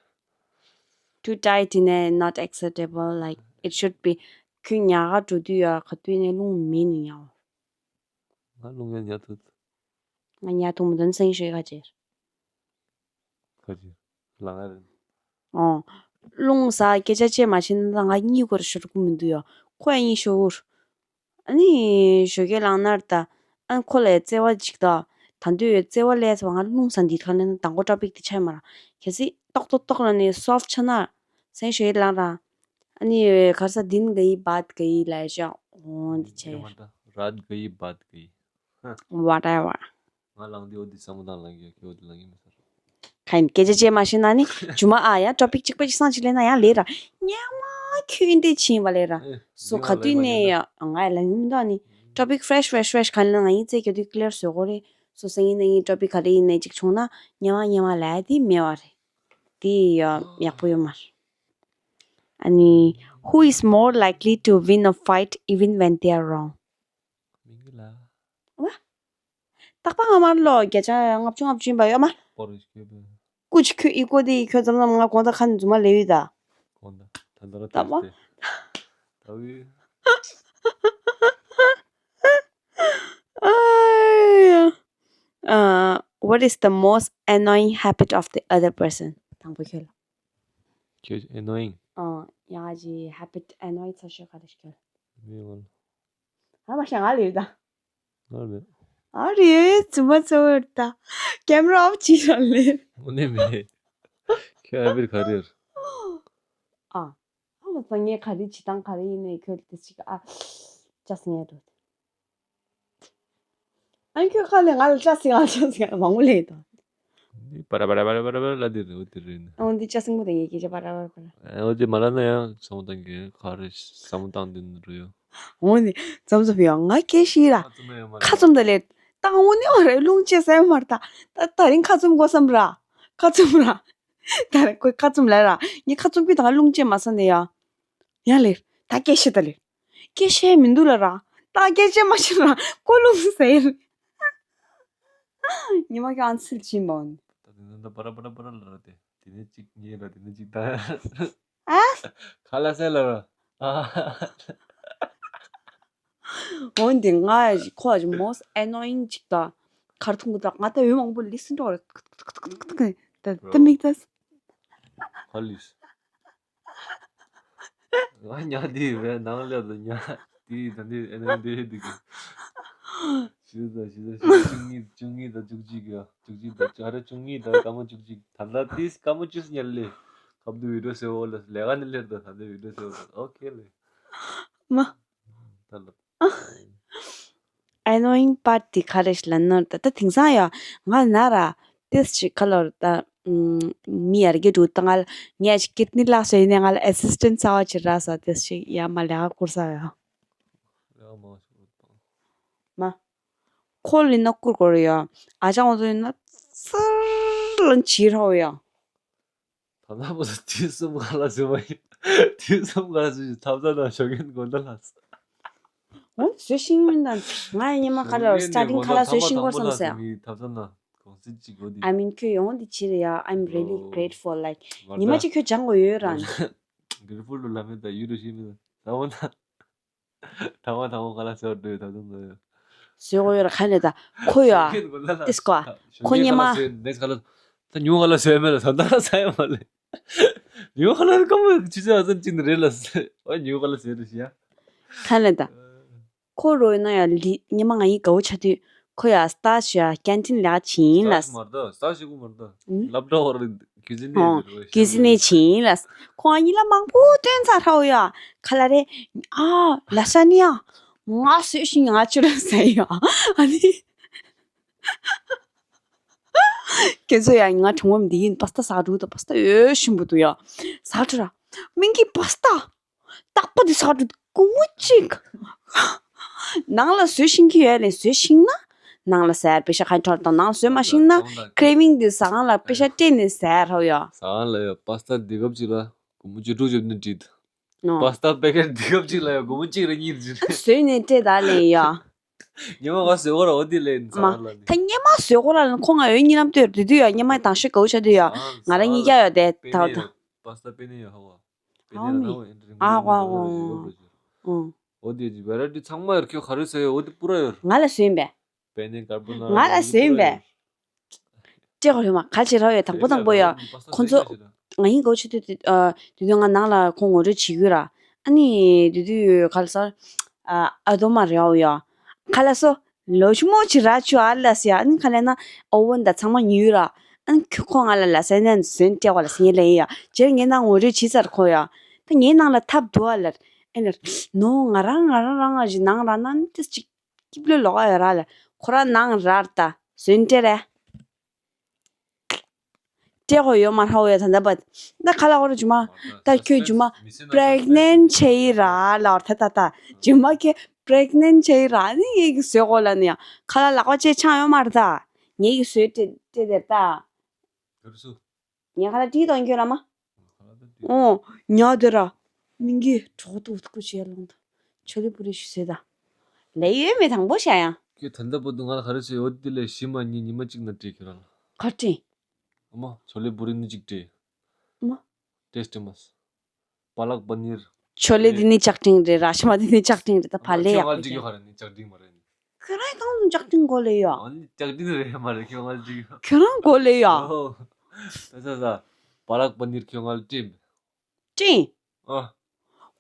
Too tight ཡིན་ནས་not acceptable, like it should be. ཁྱོད་ཉག་ག་འགྲོ་དུས་ཡ་ག་དུས་ནས་རླུང་མེད་ནི་ཉག་ག་ང་རླུང་ཡང་ཉག་ཐུབ། ང་ཉག་ཐུབ་མི་འདུག་སེང་ཤོས་ཁ་ཅེར། ཁ་ཅེར། ལང་ང་རེད། ཨོ། རླུང་ཟ་སྐད་ཆ་བཅད་མ་ཤེས་ན་ང་གཉིད་ཁོར་ཤོར་གི་མི་འདུག་ཡ། ཁོ་ཡང་གཉིད་ཤོར། ཨ་ནི་ཞོགས་ཀས་ལངས་ན་ད། ཨ་ཁོ་ལ་བརྩེ་བ་ཅིག་ད། ད་འདོད་ཡོད་བརྩེ་བ་ལས་ཚ་བ་ང་རླུང་ཟ་འདི་ཁ་ལེན་ན་དང་པོ་ཊོ་པིག་དེ་ཆགས་མ་ར། གལ་སྲིད་ཏོག་ཏོག་ཏོག་ལ་ནི་སོབ་ཆ་ན། སེང་ཞོགས་ཀས་ལངས་ར། ཨ་ནི་གར་ས་དིན་ག་ཡི་བཱད་ག་ཡི་ལ་ཡ་ཤ་འོང་འདི་ཆེ། རཱད་ག་ཡི་བཱད་ག་ཡི། Whatever. ང་ལངས་དུས་འོ་དེ་བསམ་བློ་བཏང་ལངས་ཀྱི་ཡོད་ཀྱི་འོ་དེ་ལངས་ཀྱི་མི་ཟེར། ག་ཡིན་སྐད་ཆ་བཅད་མ་ཤེས་ན་ནི་ཇུ་མ་ཨ་ཡ་ཊོ་པིག་གཅིག་པ་གཅིག་སང་གཅིག་ལེན་ན་ཡང་ལས་ར། ཉེ་མ་ཁྱོད་འདི་ཕྱིན་པ་ལས་ར། ཨེ། སོ་ག་དུས་ནས་ཡ་ང་ཡ་ལ་ཡིན་མི་འདུག་ཨ་ནི། ཊོ་པིག་ཕྲེཤ་ཕྲེཤ་ཕྲེཤ་ག་ལེན་ན་ང་ཡིན་རྩེ་གྱ་དུས་ཀི་ལེར་བཟོ་དགོས་རེད། སོ་སང་ཡིན་ན་ཡིན་ཊོ་པིག་ག་རེ་ཡིན་ནའི་གཅིག་བྱུང་ན་ཉེ་མ་ཉེ་མ་ལ་ཡ་དེ་མེད་བ་རེད། དེ་ཡ་ཡག་པོ་ཡོད་མ་རེད། ཨ་ནི། Who is more likely to win a fight even when they are wrong? མིང་གི་ལ། ཝ། རྟག་པ་སྔ་མར་ལོ་བརྒྱ་ཆ་ལྔ་བཅུ་ལྔ་བཅུ་ཡིན་པ་ཡོད་མ། པོ་རུ་སྐྱོད་པའི། སྐུ་ཅི་ཁྱོད་ཨི་ཀོ་དེ་ཁྱོད་ཙམ་ཙམ་ང་གོང་ད་ཁ་ནས་རྫུན་མ་ལས་ཡོད་ད། གོང་ད་ད་ད་ར་ད་མ། ཏོ་སྟེ། ད་བི། ཨ་ཡ། ཨ། What is the most annoying habit of the other person? དང་པོ་ཁྱོད་ལ། ཁྱོད་annoying། ཨ། ཡ་ཇི་ཧེ་བིཊ་ཨེ་ནོའི་ཚ་ཤོས་ག་རེ་ཤོད། མི་ཡོང་། ཨ་མ་ཤ་ང་ལེ་ད། ང་མེད། ཨ་རེ་ཙུ་མ་ཙོ་ད། ཀེམ་ར་ཨོཕ་བྱེད་ར་ལེ། འོ་ནི་མེད། ཁྱོད་ཧེ་བིཊ་ག་རེ་རེད། ཨ། ཨ་མ་ཙོ་ངས་ག་རེ་བྱེད་སྟངས་ག་རེ་ཡིན་ནའི་ཁྱོད་དེ་ཅིག་ཨ། ཅག་སི་ངས་འགྲོ། ཨ་ཁྱོད་ཁ་ལས་ང་ལ་ཅག་སི་ང་ལ་ཅག་སི་ང་ལ་མང་པོ་ལས་དང་། འདི་པ་ར་པ་ར་པ་ར་པ་ར་པ་ར་ལ་དེ་རེད་འོ་དེ་རེད་ནི། ཨོ་འདི་ཅག་སི་མོ་དེ་ངས་སྐད་ཆ་པ་ར་པ་ར་པ་ར། ཨ་འོ་དེ་མ་ལ་ན་ཡང་བསམ་བློ་བཏང་གི་ག་རེ་བསམ་བློ་བཏང་དེ་ནི་རུ་ཡོ། འོ་ནི་ཙམ་ཙམ་ཡོང་ང་སྐད་ཤི་ར། ཁ་ཙུམ་ད་ལེ། ཏང་འོ་ནི་འོ་རེ་རླུང་ཆེ་སེ་མར་ད། ད་ད་རིང་ཁ་ཙུམ་གོ་བསམ་ར། ཁ་ཙུམ་ར། ད་རེ་ཁོས་ཁ་ཙུམ་ལ་ར། ངས་ཁ་ཙུམ་གི་ད་རླུང་ཆེ་མ་ས་ནས་ཡ། ཡ་ལེ། ད་སྐད་ཤི་ད་ལེ། སྐད་ཤེས་མི་འདུག་ལ་ར། ད་སྐད་ཆ་མ་ཤེས་ལ་ཀོ་ལུང་ཟེར། ཉི་མ་ཀྱང་ཚིལ་ཕྱིན་པ་འོན། ད་དེ་ནི་ད་པ་ར་པ་ར་པ་ར་ལ་ར་དེ། དེ་ནི་གཅིག་ཉེ་ལ་དེ་ནི་གཅིག་ད། ཨ། ཁ་ལ་སེ་ལ་ར། ཨ། འོན་ཏེ་ང་ཁོ་ཨ་most annoying ཅིག་ད། ཁར་ཐུང་གི་ད་ང་ད་འོས་མང་པོ་ལི་སི་འགྲོ་ར། ད་ད་མིག་ད། ཁ་ལིས། ང་ཉག་དེ་བས་ནང་ལས་ལ་ཉག་དེ་ད་འདི་ཨེ་ནི་འདི་འདི་གི་ཤི་ད་ཤི་ད་ཤི་ད་བཅུ་གཉིས་བཅུ་གཉིས་དང་བཅུ་གཅིག་ཡ། བཅུ་གཅིག་དང་ཨ་ར་བཅུ་གཉིས་དང་སྐར་མ་བཅུ་གཅིག་ད་ལྟ་དེ་སྐར་མ་བཅུ་ཉལ་ལེ། ཁབ་ཏུ་བི་ཌིའོ་སེ་བོ་ལ་ལས་ཀ་ནི་ལེར་ད་ད་འདི་བི་ཌིའོ་སེ་བོ་ལ་ཨོ་ཁེ་ལེ། མ། ད་ལ། Annoying part དེ་ག་རེ་ཞིག་ལབ་ན་ད་ད་དེང་སང་ཡ་ང་ན་ར་ཏེས་ཅིག་ག་ལོར་ད་མི་ཡར་རྒྱས་འགྲོ་ད་ང་ལ་ངས་ཅིག་ཀིད་ནི་ལག་སོ་ཡིན་ནས་ང་ལ་ཨེ་སིས་ཊེན་ཊི་རྩ་བ་ཅིག་རག་ས་ཏེས་ཅིག་ཡ་མ་ལས་ཀ་བསྐུར་ས་ཡ། ཡ་མ་ཤོར་དང་། མ། ཁོ་ལ་ཡིན་ན་བསྐུར་དགོས་རེད་ཡ། ཨ་ཅག་ང་ཚོ་ཡིན་ན་ཚར་ལ་བྱིས་ར་བ་ཡ། ད་ལྟ་བར་དུ་དུས་གསུམ་ག་ལ་བཟོས་པ་ཡིན། དུས་གསུམ་ག་ལ་བཟོས་ཤིང་ཐབ་ཚང་ནང་ཞོགས་ཀྱི་དགོན་བདག་ལགས་སོ། འོ་བཟོས་ཤིང་ཡོད་ན་ང་ཡི་ཉི་མ་ག་ལ་སི་ཊར་ཊིང་ག་ལ་བཟོས་ཤིང་གོ་བསམ་སོ་ཡ། ཐབ་ཚང་ནང་གོང་སྲིད་ཅིག་གོ་དེ། I mean ཁྱོད་ཡོང་འདི་ཕྱིར་ཡ། I'm really grateful like ཉི་མ་གཅིག་ཁྱོད་སྦྱང་དགོས་ཡོད་རང་། གི་རི་ཕུལ་དུ་ལ་མེད་ད་ཡུ་རུ་ཤི་མི་ད་ད་འོ་ན། ཐ་མ་ཐ་མ་ག་ལ་ཟེར་འདོད་ད་དུང་ངོ་ཡོད། ཟོས་གོ་ཡོད་ར་ཁ་ནས་ད་ཁོ་ཡོད་ཨ། ཏིས་ཀོ་ཨ། ཁོ་ཉི་མ། ནེགསི་ག་ལ། ད་ཉུ་ག་ལ་ཟོས་མེད་ལ་ད་ད་ལ་ཟ་ཡ་མ་ལེ། ཉུ་ག་ལ་ཀ་མ་ཆུ་ཚོད་ཨ་ཙམ་ཅིག་ནི་རེད་ལ་ཟེར། ཨ་ཉུ་ག་ལ་ཟེར་རེད་ཤི་ཡ། ཁ་ནས་ད། ཁོ་རོ་ཡིན་ན་ཡང་ལི་ཉི་མ་ང་ཡི་དགའ་བོ་ཆ་དུས་ཁོ་ཡ་སྟ་ཤི་ཡ་ཀན་ཊིན་ལ་ཕྱིན་ལ། སྟ་ཤི་མར་ད་སྟ་ཤི་གུ་མར་ད། ལབ་འདྲ་བར། གུ་ཟི་ནས་ཨོ། གུ་ཟི་ནས་ཕྱིན་ལ། ཁོང་གཉིས་ལ་མང་པོ་སྟོན་ཚར་ཧྲའོ་ཡ། ཁ་ལ་རེ། ཨ། ལ་ས་ནི་ཡ། ང་བཟོས་ཤིང་ང་ཆུ་ལ་ཟ་ཡ། ཨ་ནི། ཁྱེད་ཚོ་ཡ་ང་གྲོང་བམ་འདི་ཡིན་པ་སྟ་ཟ་འགྲོ་ད་པ་སྟ་ཡོད་ཤིང་བུ་དུ་ཡ། ཟ་འགྲོ་ར། མིང་གི་པ་སྟ། རྟག་པ་འདི་ཟ་འགྲོ་ད་ཀུ་མུ་ཅིག་ནང་ལ་བཟོས་ཤིང་གི་ཡོད་ལེ་བཟོས་ཤིང་ན། ནང་ལ་ཟ་ཡར་པེ་ཤ་ཁ་འཕྲོར་དང་ནང་ལ་བཟོས་མ་ཤིང་ན། ཀྲེ་མིང་འདི་ཟ་ཁང་ལ་པེ་ཤ་སྤྲད་ནས་ཟ་ཡར་ཧོ་ཡ། ཟ་ཁང་ལ་ཡ་པ་སྟ་འདི་སྐབས་ཅིག་ལ་ཀུ་མུ་ཅིག་དྲུག་བཅུ་ནི་བྲིས། ནོ། པ་སྟ་པེ་ཀེ་ཊི་འདི་སྐབས་ཅིག་ལ་ཡ་ཀུ་མུ་གཅིག་རེ་གཉིས་རེ་བྱིན། བཟོས་ནས་སྤྲད་ད་ལེ་ཡ། ཉི་མ་ང་བཟོས་གོ་ར་འོ་དེ་ལེ་ཟ་མ། ཁང་ལ་ནི། ད་ཉི་མ་བཟོས་གོ་ར་ལ་ཁོ་ང་འོ་གཉིས་ལམ་སྟོད་དུ་དུ་ཡ་ཉི་མ་དང་ཤོས་གའུ་ཆ་དུ་ཡ། ང་ར་གཉིས་ཀ་ཡ་དེ་ད་ད། པ་སྟ་པེ་ནེ་ཡ་ཧ་བ། པེ་ནེ་ཨ་མི། ཡ་ཧ་བ་ཨེ་འདྲ་ཨ་ཧ་ཧ་ཧ། ཨོ། འོ་དེ་ཇི་བེ་ར་ཊི་ཚང་མ་ཡར་ཁྱོད་ག་རེ་ཟེར་ཡ་འོ་དེ་པུ་ར་ཡོད། ང་ལ་བཟོས་པས། པེ་ནེ་ཀར་པོ་ན་ར་ང་ལ་བཟོས་པས། ཅེ་ཧོ་ཧི་མ་ག་ཅེ་ར་ཡོད་དང་པོ་དང་པོ་ཡ། ཁོ་ཚོ། ང་ཡིན་གོ་ཆུ་དུས་དུས་དུས་ང་ནང་ལ་ཁོང་ངོ་སྤྲོད་བྱེད་ཀྱི་ར། ཨ་ནི་དུས་དུས་ག་ལ་ས། ཨ་ཨ་དོ་མ་རེའོ་ཡ། ག་ལ་སོ། ལོ་ཆུ་མོ་ཆི་ར་ཆུ་ཨ་ལ་སི་ཡ། ཨ་ནི་ག་ལ་ན་ཨོ་ཝན་ད་ཚང་མ་ཉུལ་ར། ཨ་ནི་ཁྱོད་ཁོ་ང་ལ་ལ་ས་ནན་ཟོན་སྤྲད་གོ་ལ་སི་ཉེ་ལེ་ཡ། ཇེར་ངའི་ནང་ངོ་སྤྲོད་བྱེད་ཚར་ཁོ་ཡ། ད་ངའི་ནང་ལ་ཐབས་འདུག་ཨ་ལ། ཨེ་ལ། ནོ་ང་རང་ང་རང་རང་ང་ཞིག་ནང་ར་ན་ནི་ཏི་ཅིག་སྐྱིབ་ལོས་ལོག་ཡོད་ར་ལ། ཁོ་ར་ནང་རར་ད་ཟོན་སྤྲད་རེ། སྤྲད་ཧོ་ཡོད་མ་ཧ་ཧོ་ཡ་ད་ད་པ། ད་ཁ་ལ་ཧོ་ར་ཇུ་མ། ད་ཁྱོད་ཇུ་མ། པྲེག་ནེན་ཆེ་ཡི་ར་ལ་ད་ད་ད། ཇུ་མ་ཁྱོད་པྲེག་ནེན་ཆེ་ཡི་ར་ནི་ངེད་ཀྱི་བཟོས་གོ་ལ་ནི་ཡ། ཁ་ལ་ལག་པ་ཅེ་ཆང་ཡོད་མ་ར་ད། ངེད་ཀྱི་བཟོས་སྤྲད་སྤྲད་དེ་ད། ག་རེ་སུ། ངས་ཁ་ལ་བྲིས་དང་ཁྱོད་ལ་མ། ཨོ། ཉག་དེ་ར། མིང་གི་གྲོགས་ཏུ་ཨུ་ཐུ་ཀུ་ཆེ་ལོང་ད། ཆོ་ལི་པུ་རི་ཞུ་ཟེར་ད། ལས་ཡོད་མེད་དང་པོ་བྱ་ཡང་། ཁྱོད་ད་ལྟ་བར་དུ་ང་ལ་ག་རེ་ཟེར་ཡོད་དེ་ལས་ཞི་མ་ཉི་ཉི་མ་གཅིག་ན་སྤྲད་ཁྱོད་རང་ལ། ག་སྤྲད། ཨ་མ་ཆོ་ལི་པུ་རི་ནི་གཅིག་སྤྲད། ཨ་མ། ཏེས་ཏེ་མ་སི། པ་ལག་པ་ནིར། ཆོ་ལེ་འདི་ནི་ལྕགས་ཀྲིན་རེད། ར་ཤ་མ་འདི་ནི་ལྕགས་ཀྲིན་རེད་ད་བ་ལེ་ཡག་པོ་རེད། ཁྱོད་ང་ལ་འཇིགས་ཡོད་ཧ་རེ་ནི་ལྕགས་ཀྲིན་མ་རེད་ནི། ཁྱོད་རང་ཡང་ཏང་ཏུ་ལྕགས་ཀྲིན་གོ་ལེ་ཡ། ཨ་ནི་ལྕགས་ཀྲིན་རེད་མ་རེད་ཁྱོད་ང་ལ་འཇིགས་ཡོད། ཁྱོད་རང་གོ་ལེ་ཡ། ཨོ། ད་ས་ས། པ་ལག་པ་ནིར་ཁྱོད་ང་ལ་ཀྲིན། ཀྲིན། ཨ།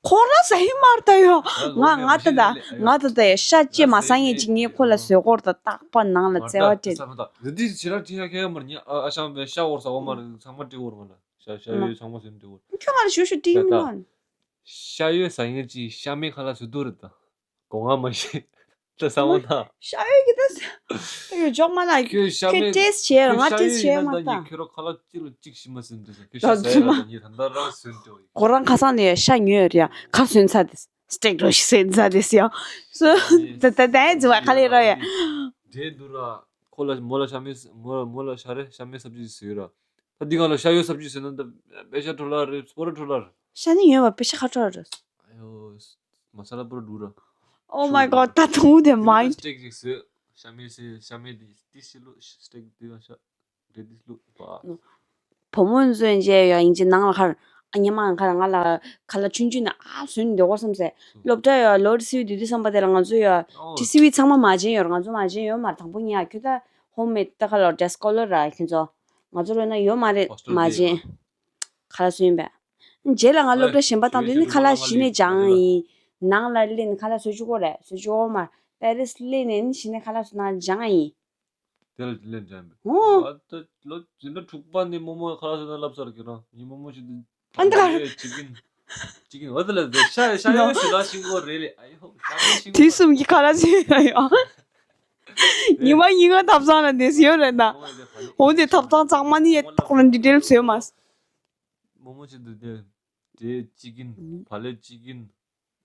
ཁོ་རང་ཟ་ཧི་མར་ད་ཡོ། ང་ང་ད་ད་ང་ད་ད་ཡ་ཤ་ཅེ་མ་ས་ངེ་ཅི་ངེ་ཁོ་ལ་ཟོས་གོར་ད་རྟག་པ་ནང་ལ་བཙལ་བ་སྤྲད། འདི་འདི་ཕྱི་ར་ཀྲིན་ཡ་ཁྱེད་ཡ་མར་ཉ་ཨ་ཤང་བའི་ཤ་འོར་ས་འོ་མར་ཚང་མ་ཀྲིན་འོར་མ་ལ། ཤ་ཤ་ཡོད་ཚང་མ་ཟོས་འདྲི་འོར། ཁྱོད་ང་ལ་ཞུ་ཞུ་ཀྲིན་མི་ནོན། ཤ་ཡོད་ཟ་ངེ་ཅི་ཤ་མེད་ཁ་ལ་ཟོས་དུ་རེད་ད། གོ་ང་མ་ཤེས། ད་ས་མོ་ད། ཤ་ཡོད་ཀྱི་ད་ས། ད་ཡོད་ཅོག་མ་ན་ཁྱོད་ཤ་ཁྱོད་མེད་ཏེས་བྱས་ང་ཏེས་བྱས་མ་ད། ཁྱོད་རོ་ཁ་ལག་གཅིག་ལ་གཅིག་ཤི་མ་ཟིན་ཏེ་ས་ཁྱོད་ཤ་ཟ་ཡ་ལ་ཉི་ད་ད་རང་ཟོན་ཏེ་འོ་ཡི། ཁོ་རང་ཁ་སང་ནས་ཤ་ཉོས་ཡོད་ཡ་ཁ་ཟོན་ཚ་ཏེ་སི་ཊེག་རོ་ཤི་ཟོན་ཚ་ཏེ་སི་ཡ། སོ་ད་ད་ད་ཡ་ཛི་བ་ཁ་ལེ་རོ་ཡ། འདྲེ་འདུག་ར་ཁོ་ལ་མོ་ལ་ཤ་མེད་མོ་མོ་ལ་ཤ་རེ་ཤ་མེད་སབ་ཇི་ཟོས་ར། ད་འདི་ག་ལ་ཤ་ཡོད་སབ་ཇི་ཟོས་ན་ད་པེ་ཤ་འཕྲོ་ལ་རེ་སྤོ་ར་འཕྲོ་ལ་རེ། ཤ་ནི་ཡོད་པ་པེ་ཤ་ཁ་འཕྲོ་རེ། ཨ་ཡོ། མ་ས་ལ་པོ་ར་འདུག་ར། Oh my god ད་དུང་དེ་མ་ཡིན། སི་ཊེག་ཅིག་བཟོས། ཤ་མེད་སི་ཤ་མེད་དེ་ཏི་སི་ལུ་སི་ཊེག་དེ་ཡང་ཤ་རེ་དི་ལུ་པ། བུ་མོ་ཚོས་མཇལ་ཡོད་ཡིན་གཅིག་ནང་ལ་ཁར་ཨ་ཉི་མ་ཁར་ང་ལ་ཁ་ལ་ཆུང་ཆུང་ནས་ཨ་བཟོས་ནས་འདོད་གོ་བསམ་སེ། སློབ་གྲྭ་ཡོད་ལོ་རི་སི་བི་དུས་དུས་བསམ་པ་དེ་ལ་ང་ཚོ་ཡོད་ཨོ་ཏི་སི་བི་ཚང་མ་མ་བྱན་ཡོད་ང་ཚོ་མ་བྱན་ཡོད་མ་རེད་དང་པོ་ཉལ་ཁྱོད་ད་ཧོམ་མེད་ད་ཁ་ལ་ཌེ་སི་ཀོ་ལར་ར་ཁྱོད་ཚོ་ང་ཚོ་རོལ་ན་ཡོད་མ་རེད་ཧོ་སི་ཊེལ་མ་དེ་བྱན་ཡོད། ཁ་ལ་སོན་པས། རྗེས་ལ་ང་སློབ་གྲྭ་གཞན་པ་བཏང་དུས་ནི་ཁ་ལག་གཞི་ནས་སྦྱངས་ཡིན། ནང་ལ་སླེབས་ནས་ཁ་ལག་བཟོ་བཅུག་གོ་རེད། བཟོ་བཅུག་གོ་མ་རེད། པེ་རིས་སླེབས་ནས་ནི་གཞི་ནས་ཁ་ལག་བཟོ་ན་སྦྱང་ཡིན། དེ་ལ་ལན་འཇམ་པས། ཨོ། ཨ་ད་ལོ་འཛིན་གྲྭ་དྲུག་པ་ནས་རྨོ་མོ་ཁ་ལག་བཟོ་ན་ལབ་ཚར་ཁྱེད་རང་ཉིན་རྨོ་མོ་ཞིག་ཏུ། ཨ་ད། ཅི་ཀིན་ཅི་ཀིན་འོ་དེ་ལ་ཤ་ཤ་ཡོད་ཟེར་ད་ཤིང་གོ་རེད་ལེ། ཨ་ཡོ་ཤ་ཡོད་ཤིང་གོ། དུས་གསུམ་གྱི་ཁ་ལག་བཟོས་ཡོད་ཡོ། ཉི་མ་ཉི་མ་ཐབ་ཚང་ལ་འདས་ཡོད་རེད་ད། འོ་དེ་ཐབ་ཚང་ཚང་མ་ནི་ཡེ་ཏོག་ལ་འདི་འདྲ་བཟོས་མ། རྨོ་མོ་ཞིག་ཏུ་དེ་དེ་ཅི་ཀིན་བ་ལེ་ཅི་ཀིན།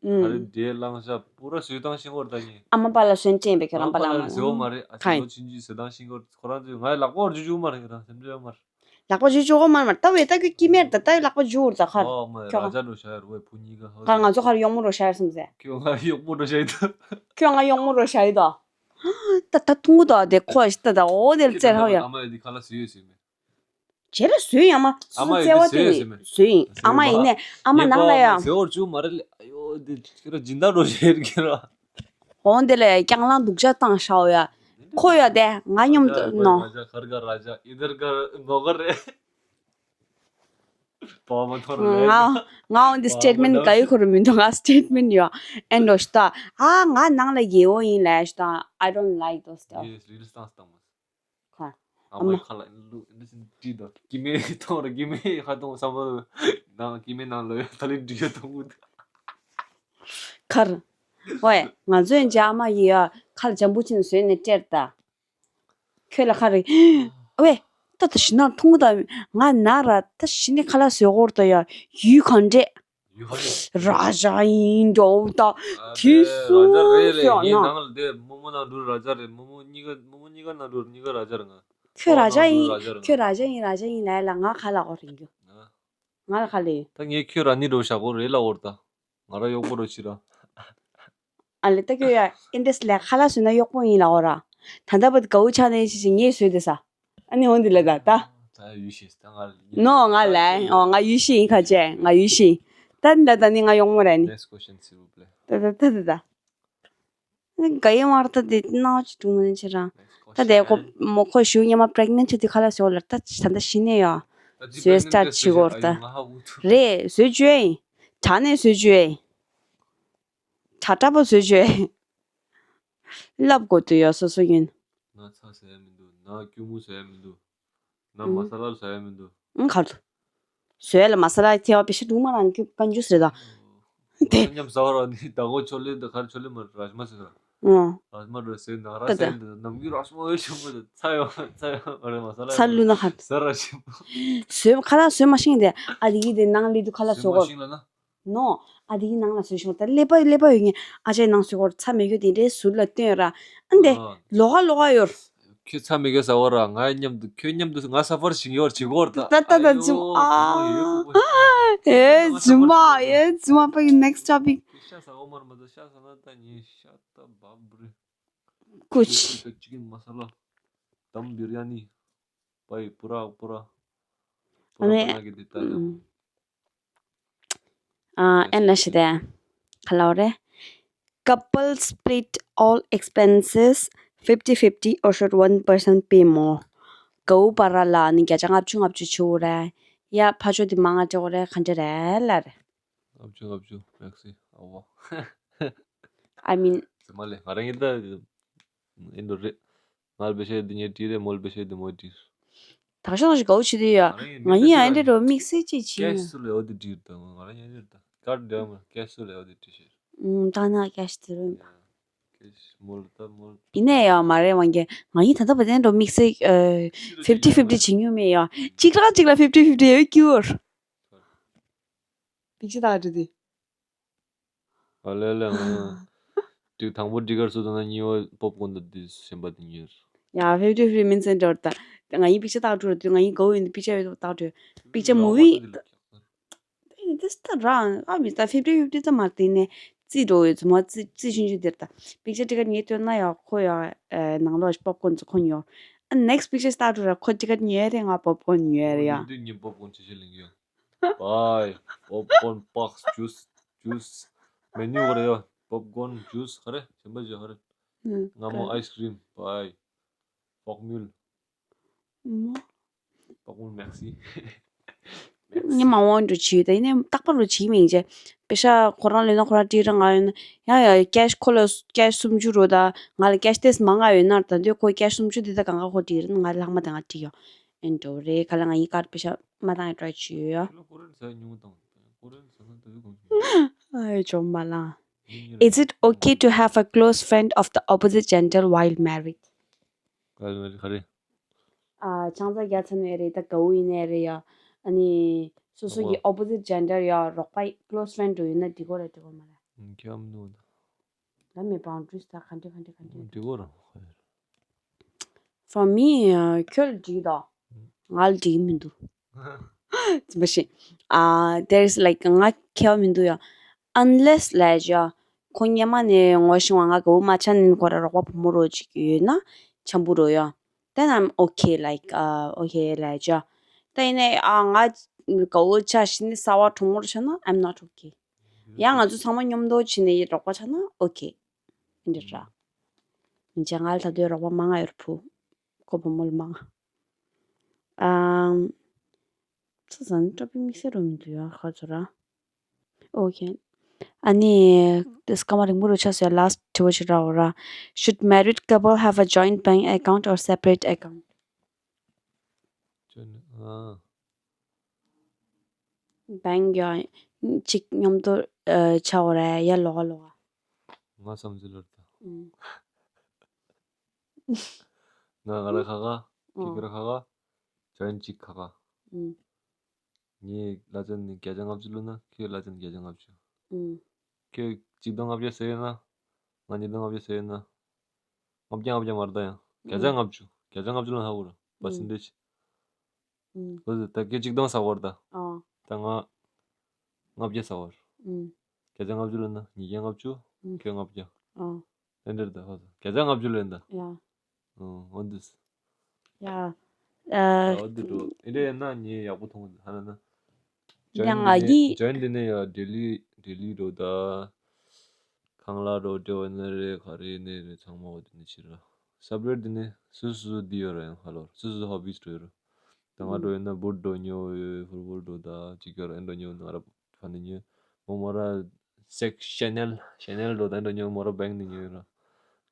ཨ་རེ་འདྲེ་གླང་ཤ་པུ་ར་བཟོས་བཏང་ཤིང་གོ་རེད་ད་ངས། ཨ་མ་པ་ལ་སོན་ཅན་པའི་ཁྱོད་རང་པ་ལ་ཨ་མ་ལ་བཟོས་མ་རེད། ཨ་ཁ་ཅིག་ལོ་ཆུང་ཆུང་བཟོས་བཏང་ཤིང་གོ་ཁོ་རང་ཚོས་ང་ལག་པ་བར་རྒྱུ་བཅུག་མ་རེད། ཁྱེད་རང་སེམས་ཁྲལ་མ་རེད། ལག་པ་བར་རྒྱུ་བཅུག་གོ་མ་རེད་མ་རེད། ད་བས་ད་ཁྱོད་སྐྱེ་དམན་རེད་ད། ད་ལག་པ་བར་རྒྱུ་བོར་ད་ཁར། ཨོ་མ་ཁྱོད་ར་ཇ་འགྲོ་ཤ་ཡར་བས་བུ་གཉིས་ཀ་ཧ་ཁར་ང་ཚོ་ཁར་གཡོག་མོ་རོ་ཤ་ཡར་སོང་ཟེར། ཁྱོད་ང་གཡོག་མོ་རོ་ཤ་ཡི་ད། ཁྱོད་ང་གཡོག་མོ་རོ་ཤ་ཡི་ད། ད་ད་ཐུང་གུ་ད་དེ་ཁོ་ཞིག་ད་ད་འོ་དེར་བཙལ་ཧ་ཡ། ཨ་མ་ཡ་འདི་ཁ་ལག་བཟོས་ཡོད་ཟེར་མེད། བྱས་ལ་བཟོས་ཡང་མ་ཨ་མ་ཡིས་བརྩེ་བ་དེ་བཟོས་ནི་ཟེར་མས། བཟོས་ཡིན། ཨ་མ་ཡིན་ནས་ཨ་མ་ངའི་ནང་ལ་ཡང་བཟོས་བར་བཅུག་མ་རེད་ལེ། ཨ་ཡོ་འདི་ཁྱེད་རང་སྦྱིན་བདག་འགྲོ་བྱེད་ཀྱི་ར། འོང་དེ་ལ་ཡང་རྐྱང་ལང་སྡུག་ཅག་བཏང་ཤག་ཡ། ཁོ་ཡ་དེ་ང་སྙོམ་དུ་ནོ། ར་ཇ་གར་ག་ར་ཇ་ཨི་དར་ག་ནོ་ག་རེད། པ་མ་ཐོར་ལེ། ང་ང་འོང་དེ་སི་ཊེ་ཊི་མེན་ཊི་ག་ཡོད་ཁོ་ར་མི་འདུག་ང་སི་ཊེ་ཊི་མེན་ཊི་ཡོད། ཨེ་འགྲོ་ཤི་ད། ཨ་ང་ནང་ལ་རྒྱལ་བོ་ཡིན་ལེ་ཤི་ད། I don't like those stuff། ཡེས་རི་ལི་སི་ཏང་སི་བཏང་མ། ཁ། ཨ་མའི་ཁ་ལ་ལུ་འདི་བཞིན་བྲིས་དང་སྐྱེ་དམན་མཐོང་ར་སྐྱེ་དམན་ཁ་གཏོང་བསམ་བློ་ནང་སྐྱེ་དམན་ནང་ལོ་ཡ་ད་ལི་འབྲི་ཡ་གཏོང་གི་འདུག་ཁར། ཝེ་ང་ཚོའི་འཇག་མ་ཡི་ཡ་ཁར་འཇམ་པོ་ཆེན་བཟོས་ནས་སྤྲད་ད། ཁྱོད་ལ་ཁ་རེ། ཝེ་ད་ད་ཞི་ནར་མཐོང་གི་ད་ང་ན་ར་ད་ཞི་ནས་ཁ་ལག་བཟོས་གོ་ར་ད་ཡ་ཡུལ་གང་འདྲས། ཡུ་ཧ་ནི། ར་ཇ་ཡིན་འགྲོ་ད། དུས་སུ་ར་ཇ་རེད་རེད། ཡིན་ནང་ལ་དེ་རྨོ་མོ་ནང་འགྲོ་ར་ཇ་རེད། རྨོ་མོ་གཉིས་ཀ་རྨོ་མོ་གཉིས་ཀ་ནང་འགྲོ་གཉིས་ཀ་ར་ཇ་རེད་ང་། ཁྱོད་ར་ཇ་ཡིན། ཁྱོད་ར་ཇ་ཡིན་ར་ཇ་ཡིན་ལ་ལ་ང་ཁ་ལ་འོ་རིང་རྒྱུ། ང་ལ་ཁ་ལ་ཡོད། ད་ངས་ཁྱོད་ར་ནི་འགྲོ་བཞག་གོ་རེད་ལ་འོར་ད། ང་ར་གཡོག་པོ་རོ་ཕྱི་ར། ཨ་ལེ་ད་ཁྱོད་ཡ་ཨིན་ཌི་སི་ལ་ཁ་ལག་བཟོས་ན་གཡོག་པོ་ཡིན་ལ་འོ་ར། ད་ལྟ་བར་དུ་དགའ་བོ་ཆགས་ནས་ཤི་ཤི་ངས་བཟོས་དེ་ས། ཨ་ནི་འོང་འདི་ལ་ད་ད། ད་ཡུལ་ཤེས་ད་ང་ལ་ཉན། ནོ་ང་ལ་ཨོ་ང་ཡུལ་ཤེས་ཡིན་ཁ་ཆེ་ང་ཡུལ་ཤེས་ཡིན། ད་འདི་ལ་ད་ནི་ང་གཡོག་མོ་ར་ནི། Next question, s'il vous plaît. ད་ད་ད་ད་ད། ཨ་ནི་དགའ་ཡི་མ་ར་ད་དེ་ནག་ཅི་དྲུང་མ་ནི་ཆེ་རང་། ད་དེ་ཁོ་མོ་ཁོ་ཞུ་ཉི་མ་པྲེག་ནེན་ཊི་ཆེ་དུས་ཁ་ལག་བཟོས་ལ་ད་ད་ད་ཤི་ནས་ཡོ། བཟོས་སི་ཊར་ཊི་བྱེད་གོ་ར་ད། རེད་བཟོས་བཅུག་ཡིན། དྲ་ནས་བཟོས་བཅུག་ཡིན། དྲ་དྲ་པོ་བཟོས་བཅུག་ཡིན། ལབ་དགོས་དུས་ཡོད་སོ་སོ་ཡིན། ན་ཚ་ཟ་ཡ་མི་འདུག་ན་སྐྱུར་མོ་ཟ་ཡ་མི་འདུག་ན་མ་ས་ལ་ཟ་ཡ་མི་འདུག་ཨང་གར་དུ། བཟོས་ལ་མ་ས་ལ་ཐེ་བ་པེ་ཤ་དུ་མ་རང་སྐྱུར་ཀན་ཇུས་རེད་ད། དེ་མཉམ་ཟ་བ་ར་ནི་ད་གོ་ཆོ་ལེ་ད་གར་ཆོ་ལེ་མ་ར་ཇ་མ་ཟེར་ར། ཨང་། ར་ཇ་མ་ར་ཟེར་ན་ར་ད་ད། ཟེར་ད་ནམ་རྒྱུན་ར་ཇ་མ་འོས་ཤོག་མ་ད་ཚ་ཡོ་ཚ་ཡོ་མ་ར་མ་ས་ལ་ཚ་ལུ་ན་ཧར། ཟ་ར་ཤི། བཟོས་ཁ་ལག་བཟོས་མ་ཤེས་ཏེ་ཨ་དེ་གི་དེ་ནང་ལི་དུ་ཁ་ལག་བཟོས་གོ། ཤེས་ལ་ན། ནོ། ཨ་དེ་གི་ནང་ལ་བཟོས་ཤོག་ད་ཀླད་པ་ཀླད་པ་ཡོད་ངེས་ཨ་ཅག་ནང་བཟོས་གོ་ཚ་མེད་གི་དེ་འདྲའི་ཟུར་ལ་བཏོན་ར། ཨ་འདེ། ཨ། ལོག་ག་ལོག་ག་ཡོར། ཁྱོད་ཚ་མེད་གི་ཟ་བ་ར་ང་མཉམ་དུ་ཁྱོད་མཉམ་དུ་ང་ས་ཕར་ཞིག་ཡོར་བྱེད་གོ་ར་ད། ད་ད་ད་ཛུམ་ཨ། ཨེ་ཛུམ་མ་ཨེ་ཛུམ་མ་པ་གི་next topic. ཤ་ཟ་གོ་མར་མ་ད་ཤ་ཟ་ན་ད་ཉེ་ཤ་ད་བབ་རེ། ཀུ་ཆི། ཅི་ཀིན་མ་ས་ལ། དམ་བིར་ཡ་ནི། པའི་པུ་ར་པུ་ར། ཨ་ནི། པུ་ར་པ་ན་གི་དེ་ད་ཡང་། ཨ་ཨེ་ན་ཤི་དེ། ཁ་ལོ་རེ། Couple split all expenses fifty fifty or should one person pay more? གའུ་པ་ར་ལ་ནི་བརྒྱ་ཆ་ལྔ་བཅུ་ལྔ་བཅུ་ཆུ་རེ། ཡ་ཕ་ཆོ་དེ་མང་ང་ཅོག་རེ་ག་འདྲ་རེ་ལ་རེ། ལྔ་བཅུ་ལྔ་བཅུ་མེག་སི་ཨ་བ། I mean. ཟེར་མ་ལེ་ང་རང་གི་ད་ཨིན་འགྲོ་རེད། ང་ལ་བེ་ཤེ་དེ་ཉེ་དྲིས་རེད་མོལ་བེ་ཤེ་དེ་མོལ་དྲིས། དག་ཤོས་ནང་བཞིན་དགའ་བོ་བྱེད་དུས་ཡ། ང་ཡིན་ཡང་འདྲ་རོ་དམིགས་བསལ་ཅིག་བྱེད་ཀེ་ཤི་སུ་ལེ་འོ་དེ་དྲིས་དང་ང་རང་ཡང་འདྲ་དང་ཀར་འདྲ་མ་ཀེ་ཤི་སུ་ལེ་འོ་དེ་དྲིས་ཤེར། ཨུམ་ད་ན་ཀེ་ཤི་དེ་རོ། ཀེ་ཤི་མོལ་ད་མོལ། ཡིན་ནའི་ཡ་མ་རེད་ཝང་གི་ང་ཡིན་ད་ལྟ་བ་དེ་འདྲ་རོ་དམིགས་བསལ་ཕིབ་ཊི་ཕིབ་ཊི་བྱེད་མྱོང་མེད་ཡ། གཅིག་རང་གཅིག་ལ་ཕིབ་ཊི་ཕིབ་ཊི་ཡོད་ཀྱི་ཡོད། ཕིག་ཅི་ད་འདྲ་དེ། ཨ་ལེ་ལེ་ང་། དུས་དང་པོ་ཌི་གར་སུ་དང་ན་གཉིས་པ་པོབ་ཀོན་དང་དུས་གཞན་པ་དེ་ཉོས། ཡ་ཕིབ་ཊི་ཕིབ་ཊི་མིན་སེན་ཊར་ད། ང་ཡིན་པིག་ཅར་ཏག་ཏུ་ར་དུས་ང་ཡིན་གོ་ཡིན་པིག་ཅར་ཡོད་ཏག་ཏུ། པིག་ཅར་མུ་ཝི། དེ་ད་རང་ཨ་མི་ད་ཕིབ་ཊི་ཕིབ་ཊི་ད་མ་དེ་ནས་རྩིས་འགྲོ་ཡོད་ཚོ་མ་རྩིས་རྩིས་ཆུང་ཆུང་དེར་ད། པིག་ཅར་ཊི་ཀེ་ཊི་ཉོས་སྟོན་ན་ཡ་ཁོ་ཡ་ནང་ལོགས་པོབ་ཀོན་ཚོ་ཁོ་ཉོ། ཨ་ནེག་སི་པིག་ཅར་ཏག་ཏུ་ར་ཁོ་ཊི་ཀེ་ཊི་ཉོས་རེད་ང་པོབ་ཀོན་ཉོས་རེད་ཡ། དུས་ཉིན་པོབ་ཀོན་ཆེ་ཆེ་ལེན་གྱི་ཡོད། Buy popcorn, puffs, juice, juice. Menu ག་རེ་ཡོད། Popcorn, juice ག་རེ། གཞན་པ་ཅི་ག་རེ། སྔ་མོ་ice cream, buy. Popcorn. Popcorn, merci. ངས་མ་འོངས་འགྲོ་བྱེད་ཡོད་ད། ཡིན་ནའི་རྟག་པར་རོ་བྱེད་མིན་ཅེ། པེ་ཤ་ཁོ་རང་ལོས་ན་ཁོ་རང་སྤྲད་ར། ང་ཡོད་ན་ཡང་ཡང་ཀེཤ་ཁོ་ལ་ཀེཤ་སུམ་ཅུ་རོ་ད། ང་ལ་ཀེཤ་ཏེས་མང་ང་ཡོད་ན་ད་འདོད་ཁོ་ཀེཤ་སུམ་ཅུ་དེ་ད་གང་ག་ཁོ་སྤྲད་ར། ང་ལྷག་མ་ད་ང་སྤྲད་ཡོད། ཨེ་འགྲོ་རེད། ག་ལ་ང་ཡི་ཀར་པེ་ཤ་མ་བཏང་ཡ་ཊ་རའི་བྱེད་ཡོད་ཡ། ཁྱོད་ལ་ཀོ་རེན་ཟ་ཉུང་བཏང་། ཀོ་རེན་ཟ་ན་ད་ཡོད་གང་བྱེད། ཨ་ཡོད་ཇོ་མ་ལ། Is it okay to have a close friend of the opposite gender while married? ག་ལ་མ་རེད་ག་རེད། ཨ་ཆང་ས་རྒྱག་ཚར་ནས་རེད་ད། དགའ་བོ་ཡིན་ནའི་རེད་ཡ། ཨ་ནི་སོ་སོ་གི་ཨོ་པོ་ཟིཊ་ཇེན་ཌར་ཡ་རོགས་པ་ཀློ་སི་ཕྲེན་ཌི་འདྲ་ཡོད་ན་འགྲིག་གོ་རེད་འགྲིག་གོ་མ་རེད། ཁྱོད་མི་འདུག་ད། ལ་མེ་བའུན་ཌ་རིས་ད་ག་འདྲ་ག་འདྲ་ག་འདྲ་འགྲིག་གོ་ར། For me ཁྱོད་ལ་འགྲིག་ད། ང་ལ་འགྲིག་མི་འདུག་མ་ཤེས། ཨ་there is like ང་ཁྱད་པར་མི་འདུག་ཡ། Unless like ཡ་ཁོ་སྔོན་མ་ནས་ངོ་ཤེས་པ་ང་དགའ་བོ་མ་ཆགས་ནས་ཁོ་ར་རོགས་པ་བུ་མོ་རོ་ཅིག་ཡོད་ན་འཆམ་པོ་རོ་ཡ། Then I'm okay like uh okay like ཡ། ད་ཡིན་ནའི་ཨ་ང་དགའ་བོ་ཆགས་ཤིང་ནི་གསར་པ་གྲོགས་མོ་རོ་ཆགས་ན་I'm not okay། ཡང་ང་ཚོ་ཚང་མ་མཉམ་དུ་ཕྱིན་ནས་རོགས་པ་ཆགས་ན་okay། འདི་འདྲ་ར། མི་ཚེ་ང་ལ་ད་དུང་རོགས་པ་མང་ང་ཡོད་ར་བུ། ཁོ་བུ་མོ་ལ་མང་ང་། ཨམ། ཚ་ཟ་ནི་སྤྲོ་པའི་དམིགས་བསལ་རོ་མི་འདུག་ཡ་ཁ་ཚོ་ར། Okay. ཨ་ནི་དེ་སྐར་མ་རིང་པོ་རུ་ཆགས་སོང་ཡ། ལཱསི་ཊི་དྲི་བ་ཞིག་རག་འོ་ར། Should married couple have a joint bank account or separate account? ཅོ་ནི་ཨ། བེང་ཡ་གཅིག་མཉམ་དུ་ཨ་ཆགས་འོ་ར་ཡ་ལོག་ག་ལོག་ག་ང་བསམ་ཚུལ་ལོར་ད། ཨུམ། ང་ང་ར་ཁ་ཁ། ཁྱེད་ཁྱེད་ར་ཁ་ཁ། ཇོ་ཡིན་གཅིག་ཁ་ཁ། ཨུམ། ངའི་གླ་ཆ་ནི་བརྒྱ་ཆ་ལྔ་བཅུ་བླུགས་ན་ཁྱོད་གླ་ཆ་ནི་བརྒྱ་ཆ་ལྔ་བཅུ། ཨུམ། ཁྱོད་གཅིག་སྟོང་ལྔ་བརྒྱ་ཟེར་ཡོད་ན། ང་ཉིས་སྟོང་ལྔ་བརྒྱ་ཟེར་ཡོད་ན། ལྔ་བརྒྱ་ལྔ་བརྒྱ་མ་རེད་ད་ཡང་། བརྒྱ་ཆ་ལྔ་བཅུ། བརྒྱ་ཆ་ལྔ་བཅུ་ལ་ཧ་གོ་ར། པར་སེན་ཊེཇ། ཨུམ། ཁོ་ཚོས་ད་ཁྱོད་གཅིག་སྟོང་ཟ་བར་ད། ཨ། ད་ང་ལྔ་བརྒྱ་ཟ་བར། ཨུམ། བརྒྱ་ཆ་ལྔ་བཅུ་ལོན་ན་ཉིས་བརྒྱ་ལྔ་བཅུ། ཨུམ། ཁྱོད་ལྔ་བརྒྱ། ཨ། དེ་འདྲར་ད་ཧ་ཟ། བརྒྱ་ཆ་ལྔ་བཅུ་ལོན་ད། ཡ། ཨུམ། འོ་འདུག་ཡ། ཨ། ཡ་འོ་འདུག་འགྲོ། དེ་འདྲ་ཡིན་ན་ངས་ཡག་པོ་མཐོང་གི་འདུག་ཧ་ན་ན། ཡང་ང་ཡིས། ཇོ་ཡིན་འདི་ནས་ཡ་ལྡི་ལི་ལྡི་ལི་འགྲོ་ད། ཁང་གླ་རོ་འདྲ་བ་ནི་རེད་ག་རེ་ནི་རེད་ཚང་མ་འོ་དེ་ནི་ཕྱིར་ར། སབ་རེད་འདི་ནི་སུ་སུ་འདི་ཡོད་ར་ཡང་ཧ་ལོར་སུ་སུ་ཧོ་བིས་འགྲོ་ཡོད་ར། ད་ང་འགྲོ་ཡོད་ན་བུ་འགྲོ་ཉོ་ཡོད་ཧུར་ཧུར་འགྲོ་ད་ཅིག་ཡོད་ར་ཨེ་འགྲོ་ཉོ་ད་ང་ར་ཕ་ནི་ཉོ། མོ་མོ་ར་སེག་ཤ་ནེལ་ཤ་ནེལ་འགྲོ་ད་ཨེ་འགྲོ་ཉོ་མོ་ར་བེང་ནི་ཉོ་ཡོད་ར།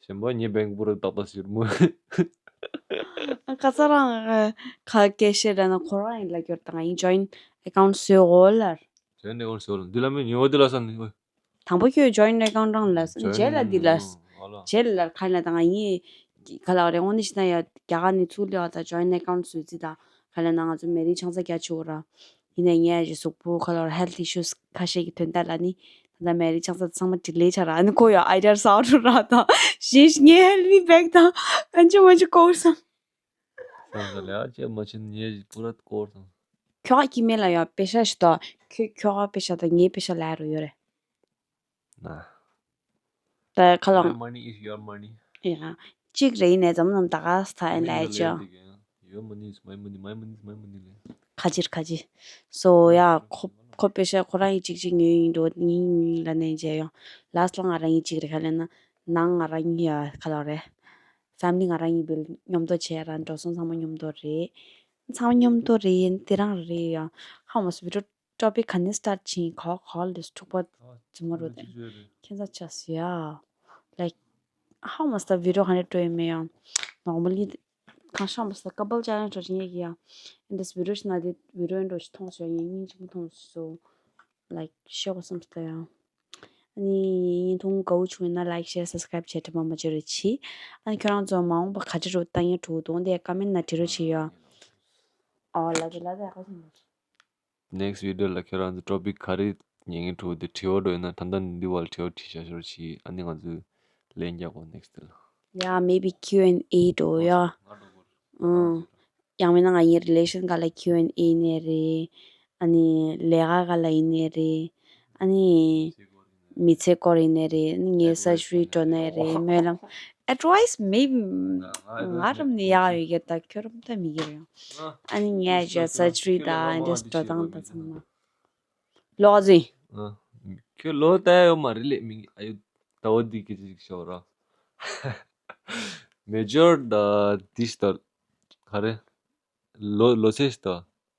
གཞན་པ་ངའི་བེང་པུ་ར་ཏག་ཏག་ཟེར་མོ། ཁ་ས་རང་ཁ་སྐད་བཤད་ར་ན་ཁོ་རང་ཡིན་ལ་གྱུར་ད་ང་ཡིན་ཇོ་ཡིན་ཨེ་ཀའུན་ཊི་བཟོས་འོ་ལར། ཇོ་ཡིན་ཨེ་ཀའུན་ཊི་བཟོས་འོ་ལ་འདི་ལ་མི་ཉོ་འོ་འདི་ལ་ས་ནི་ཨོ། དང་པོ་ཁྱོད་ཇོ་ཡིན་ཨེ་ཀའུན་ཊི་རང་ལ་ས་ནི་རྗེས་ལ་འདི་ལ། ཨོ་ལ། རྗེས་ལ་ལར་ཁ་ལ་ད་ང་ཡིན། ག་ལ་རེ་འོ་ནི་ཤི་ན་ཡ་རྒྱ་གར་ནི་ཚུགས་ལེ་བ་ད་ཇོ་ཡིན་ཨེ་ཀའུན་ཊི་བཟོས་ཙི་ད་ཁ་ལ་ན་ང་ཚོ་མེ་རི་ཆང་ས་རྒྱ་ཆོ་ར། ཡིན་ན་ངས་ཀྱི་གཟུགས་པོ་ཁ་ལོར་ཧེལ་ཐི་ཨི་ཤུ་སི་ཁ་ཤས་ཀྱི་དོན་དག་ལ་ནི་ད་ལྟ་མེ་རི་ཆང་ས་ཚང་མ་ཌི་ལེ་ཆ་ར་ཨ་ནི་ཁོ་ཡོ་ཨའི་ཌི་ཡ་ཟ་འགྲོ་ར་ད་ཞེས་ངས་ཧེལ་མི་བེག་ད་ཨན་ཅི་མ་ཅི་ཀོར་སང་། སང་ས་ལ་ཅེ་མ་ཆེན་ངས་པུ་ར་ཀོར་སང་། ཁྱོ་ག་ཀི་མེ་ལ་ཡོ་པེ་ཤ་ཞིག་ཏོ། ཁྱོ་ཁྱོ་ག་པེ་ཤ་ད་ངའི་པེ་ཤ་ལ་རུ་ཡོ་རེ། ན། ད་ཁ་ལོང་། My money is your money. ཡ། གཅིག་རེ་ཡིན་ནས་འཛམ་གླིང་ད་ག་ས་ཐ་ཡིན་ལས་ཅོ། Your money is my money, my money is my money ལས། ཁ་ཅིར་ཁ་ཅི། སོ་ཡ་ཁོ་ཁོ་པེ་ཤ་ཁོ་རང་ཡི་གཅིག་གཅིག་ཉོས་ཡིན་འགྲོ་ཉིན་ཉིན་ལ་ནས་མཇལ་ཡོང་། ལ་སི་ལ་ང་རང་ཡི་གཅིག་རེ་ཁ་ལེན་ན་ནང་ང་རང་ཡི་ཡ་ཁ་ལོ་རེ། ཕེ་མི་ལི་ང་རང་ཡི་བིལ་མཉམ་དུ་བྱས་ར་འགྲོ་སོང་ཚང་མ་མཉམ་དུ་རེད། ཚང་མ་མཉམ་དུ་རེད་དེ་རང་རེད་ཡ། ཧ་མ་སུ་བི་ཌིའོ་ཊོ་པིག་ག་ནས་སི་ཊར་ཊི་བྱེད་ཡིན་ག་ག་ལ་འདུག་ཐུག་པ་རྫུན་མ་རུ་དེ་ཁྱེད་ཚ་ཆ་སི་ཡ། Like how much the video hundred to me ཡང་normally གང་ཤ་མ་སི་ཀ་པལ་ཅེ་ལེན་ཇི་འདྲ་ཞིག་ཡིན་ཡ། And this video ཞིག་ན་དེ་video འདྲ་ཞིག་མཐོང་སོང་ཡ་ངས་སྙིང་རྗེ་མོ་མཐོང་སོང་། Like ཤེས་པ་བསམ་སྟེ་ཡང་། ཨ་ནི་བརྙན་ཐུང་དགའ་བོ་བྱུང་ཡོད་ན་like share subscribe བྱེད་དྲན་པ་མ་བརྗེད་རོགས་གྱིས། ཨ་ནི་ཁྱོད་རང་ཚོ་མ་འོངས་པ་ག་ཅི་རུ་བཏང་ཡ་འགྲོ་གདོང་དེ་ཀ་མེན་ན་བྲིས་རོགས་བྱེད་ཡ། ཨོ་ལ་དེ་ལ་དེ་ཧ་གོ་སོང་། Next video ལ་ཁྱེད་རང་ཚོ་ཊོ་པིག་ག་རེ་ཉན་གི་འདུག་དེ་དྲི་བ་འགྲོ་ཡོད་ན་ད་ལྟ་འདི་བར་དྲི་བ་དྲིས་བཞག་ཤོག་ཅིག་ཨ་ནི་ང་ཚོས་ལན་རྒྱག་གོ་next ལ། Yeah, maybe Q and A འགྲོ་ཡ། ཨང་། ཡང་མིན་ན་ང་གཉིས་relation སྒང་ལ་Q and A ནས་རེད། ཨ་ནི་ལས་ཀ་སྒང་ལ་ཡིན་ནའི་རེད། ཨ་ནི་མི་ཚེ་སྐོར་ཡིན་ནའི་རེད། ཨ་ནི་ངའི་surgery འགྲོ་ནའི་རེད། སྨོན་ལམ། Advice maybe ང་རམ་ནི་ཡག་ཡོད་གི་ད་ཁྱོད་རམ་ད་མི་གི་རེད། ཨ་ནི་ངས་ཇ་surgery དང་འདི་འགྲོ་སྟངས་དང་ཚང་མ། ལོག་ཟིན། ཨ། ཁྱོད་ལོ་ལྟ་ཡ་ཡོད་མ་རེད་ལས་མི་ཨ་ཡུ་ཟླ་བ་འདི་སྐད་ཅིག་ཤོར་ར། མེ་ཇོར་ད་དིས་ད་ག་རེ། ལོ་ལོ་ཚེས་ད་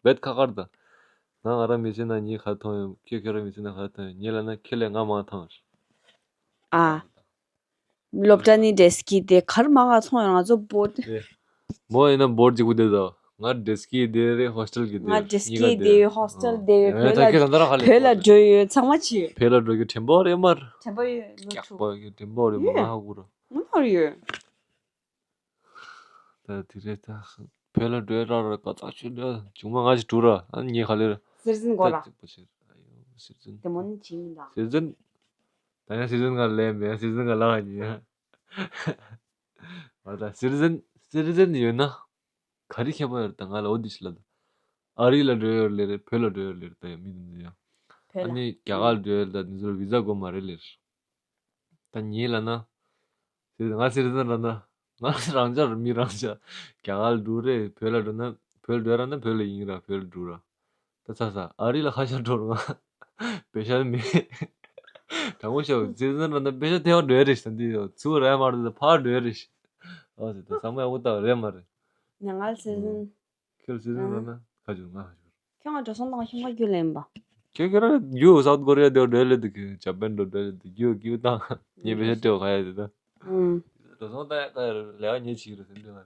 བེད་ཁ་ཁར་ད། ང་ང་རང་མི་ཚེ་ནང་ངས་ག་རེ་མཐོང་ཡོད། ཁྱེད་ཁྱེད་རང་མི་ཚེ་ནང་ག་རེ་མཐོང་ཡོད། ངས་ལབ་ན་ཁྱེད་ལས་ང་མང་མཐོང་ཡོད། ཨ། སློབ་གྲྭ་ནས་འདྲེས་ཀྱི་དེ་གར་མ་ག་ཚོང་ཡོད། ང་ཚོ་བོད། དེ། མོ་ཡིན་ན་བོད་གཅིག་པུ་དེ་ཚོ། ང་འདྲེས་ཀྱི་དེ་རེད། ཧོ་སི་ཊལ་གྱི་དེ་ང་འདྲེས་ཀྱི་དེ་ཧོ་སི་ཊལ་དེ་བོད་ལ་བོད་ལ་འགྲོ་ཡོད། ཚང་མ་ཆི། བོད་ལ་འགྲོ་རྒྱུ་དྲན་པ་རེད་མ་རེད། དྲན་པ་ཡོད། ལོ་དྲུག་པ་གི་དྲན་པ་རེད་མ། ཡོད། ང་ཧ་གོ་ར། ང་ཧ་ཡོད། ད་དེ་རེད་ད། བོད་ལ་འགྲོ་ར་ར་ག་ཚག་ཆུ་འདྲ་ཆུང་མ་ང་ཞིག་འགྲོ་ར། ཨ་ནི་ངས་ག་ལེར། སྲིད་འཛིན་གོ་ལ། ད་གཅིག་པོ་ཕྱིར། ཨ་ཡོ་སྲིད་འཛིན། དེ་མོ་ནི་བྱིན་མི་འདུག་སྲིད་འཛིན། ད་ཡང་སྲིད་འཛིན་ག་ལས་མེད། སྲིད་འཛིན་ག་ལ་ཡིན། ཨ་ད་སྲིད་འཛིན་སྲིད་འཛིན་ཡོད་ན། ག་རེ་ཁྱད་པར་ཡོད་རེད། ད་ང་ལ་འོ་འདི་ཞིག་ལ། ཨ་རི་ལ་འགྲོ་ཡོད་ལེ་རེད། བོད་ལ་འགྲོ་ཡོད་ལེ་རེད། ད་ཡང་མི་འདི་ཡང་། བོད་ལ། ཨ་ནི་རྒྱ་གར་འགྲོ་ཡོད་ལ་འདི་ཚོར་བི་ཛ་དགོས་མ་རེད་ལེ་རེད། ད་ཉིད་ལ་ན། ང་སྲིད་ཟིན་ར་ན། ང་རང་ཅག་མི་རང་ཅག་རྒྱ་གར་འགྲོ་རེད། བོད་ལ་འགྲོ་ན་བོད་འགྲོ་ར་ན་བོད་ལ་ཡིན་ར། བོད་འགྲོ་ར། ད་ཚ་ཚ་ཨ་རི་ལ་ཁ་ཤས་འགྲོ་ར་ང་པེ་ཤ་མེད། དྲང་མོ་བཤད་པ་སྲིད་ཟིན་ར་ན་པེ་ཤ་ཐེ་བ་འགྲོ་རེད་ཤི། འདི་ཚུ་ར་མ་རེད། ཕར་འགྲོ་རེད་ཤི། ཨོ་ཟེར་ད་ཚང་མ་ཡག་པོ་ལྟ་བ་རེད་མ་རེད། ང་ལ་སྲིད་ཟིན། ཁྱོད་སྲིད་ཟིན་ར་ན་ཁ་ཆུ་ང་ཁ་ཆུ། ཁྱོད་ང་འགྲོ་སོང་དང་ཁྱོད་ང་རྒྱུ་ལེན་པ། ཁྱོད་ཁྱོད་རང་རྒྱུ་སའུ་ཐི་ཀོ་རི་ཡ་དེ་འགྲོ་ལེ་དུ་གི་ཇ་པན་འགྲོ་འགྲོ་ལེ་དུ་རྒྱུ་རྒྱུ་དང་ཉེ་བའི་ཤ་སྤྲེའུ་ཁ་ཡ་དེ་ད། ཨུམ། འགྲོ་སོང་ད་ཡ་ཁ་ལས་ཉེ་ཆིག་རེད་ཟིན་དུ་ང་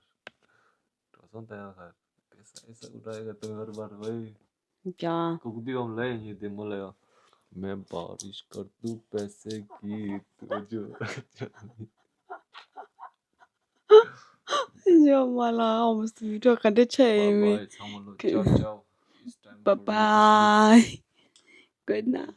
འགྲོ་སོང་ད་ཡ་ཁ་ཨེ་ས་ཨེ་ས་ཨུ་ཏྲ་ཡ་ཁ་དུ་ཧར་བར་ཝེ། ཀྱ། ཀུག་དུ་ཡོམ་ལ་ཡ་ཉེ་དེ་མོ་ལ་ཡ། མེ་པ་རིཤ་ཀར་དུ་པེ་སེ་གི་དུ་རྒྱུ། ཡོ་མ་ལ་ཨོ་མ་སི་བི་ཌི་ཡོ་ག་འདྲ་ཆགས་ཡིན་མིན། Bye bye. Good night.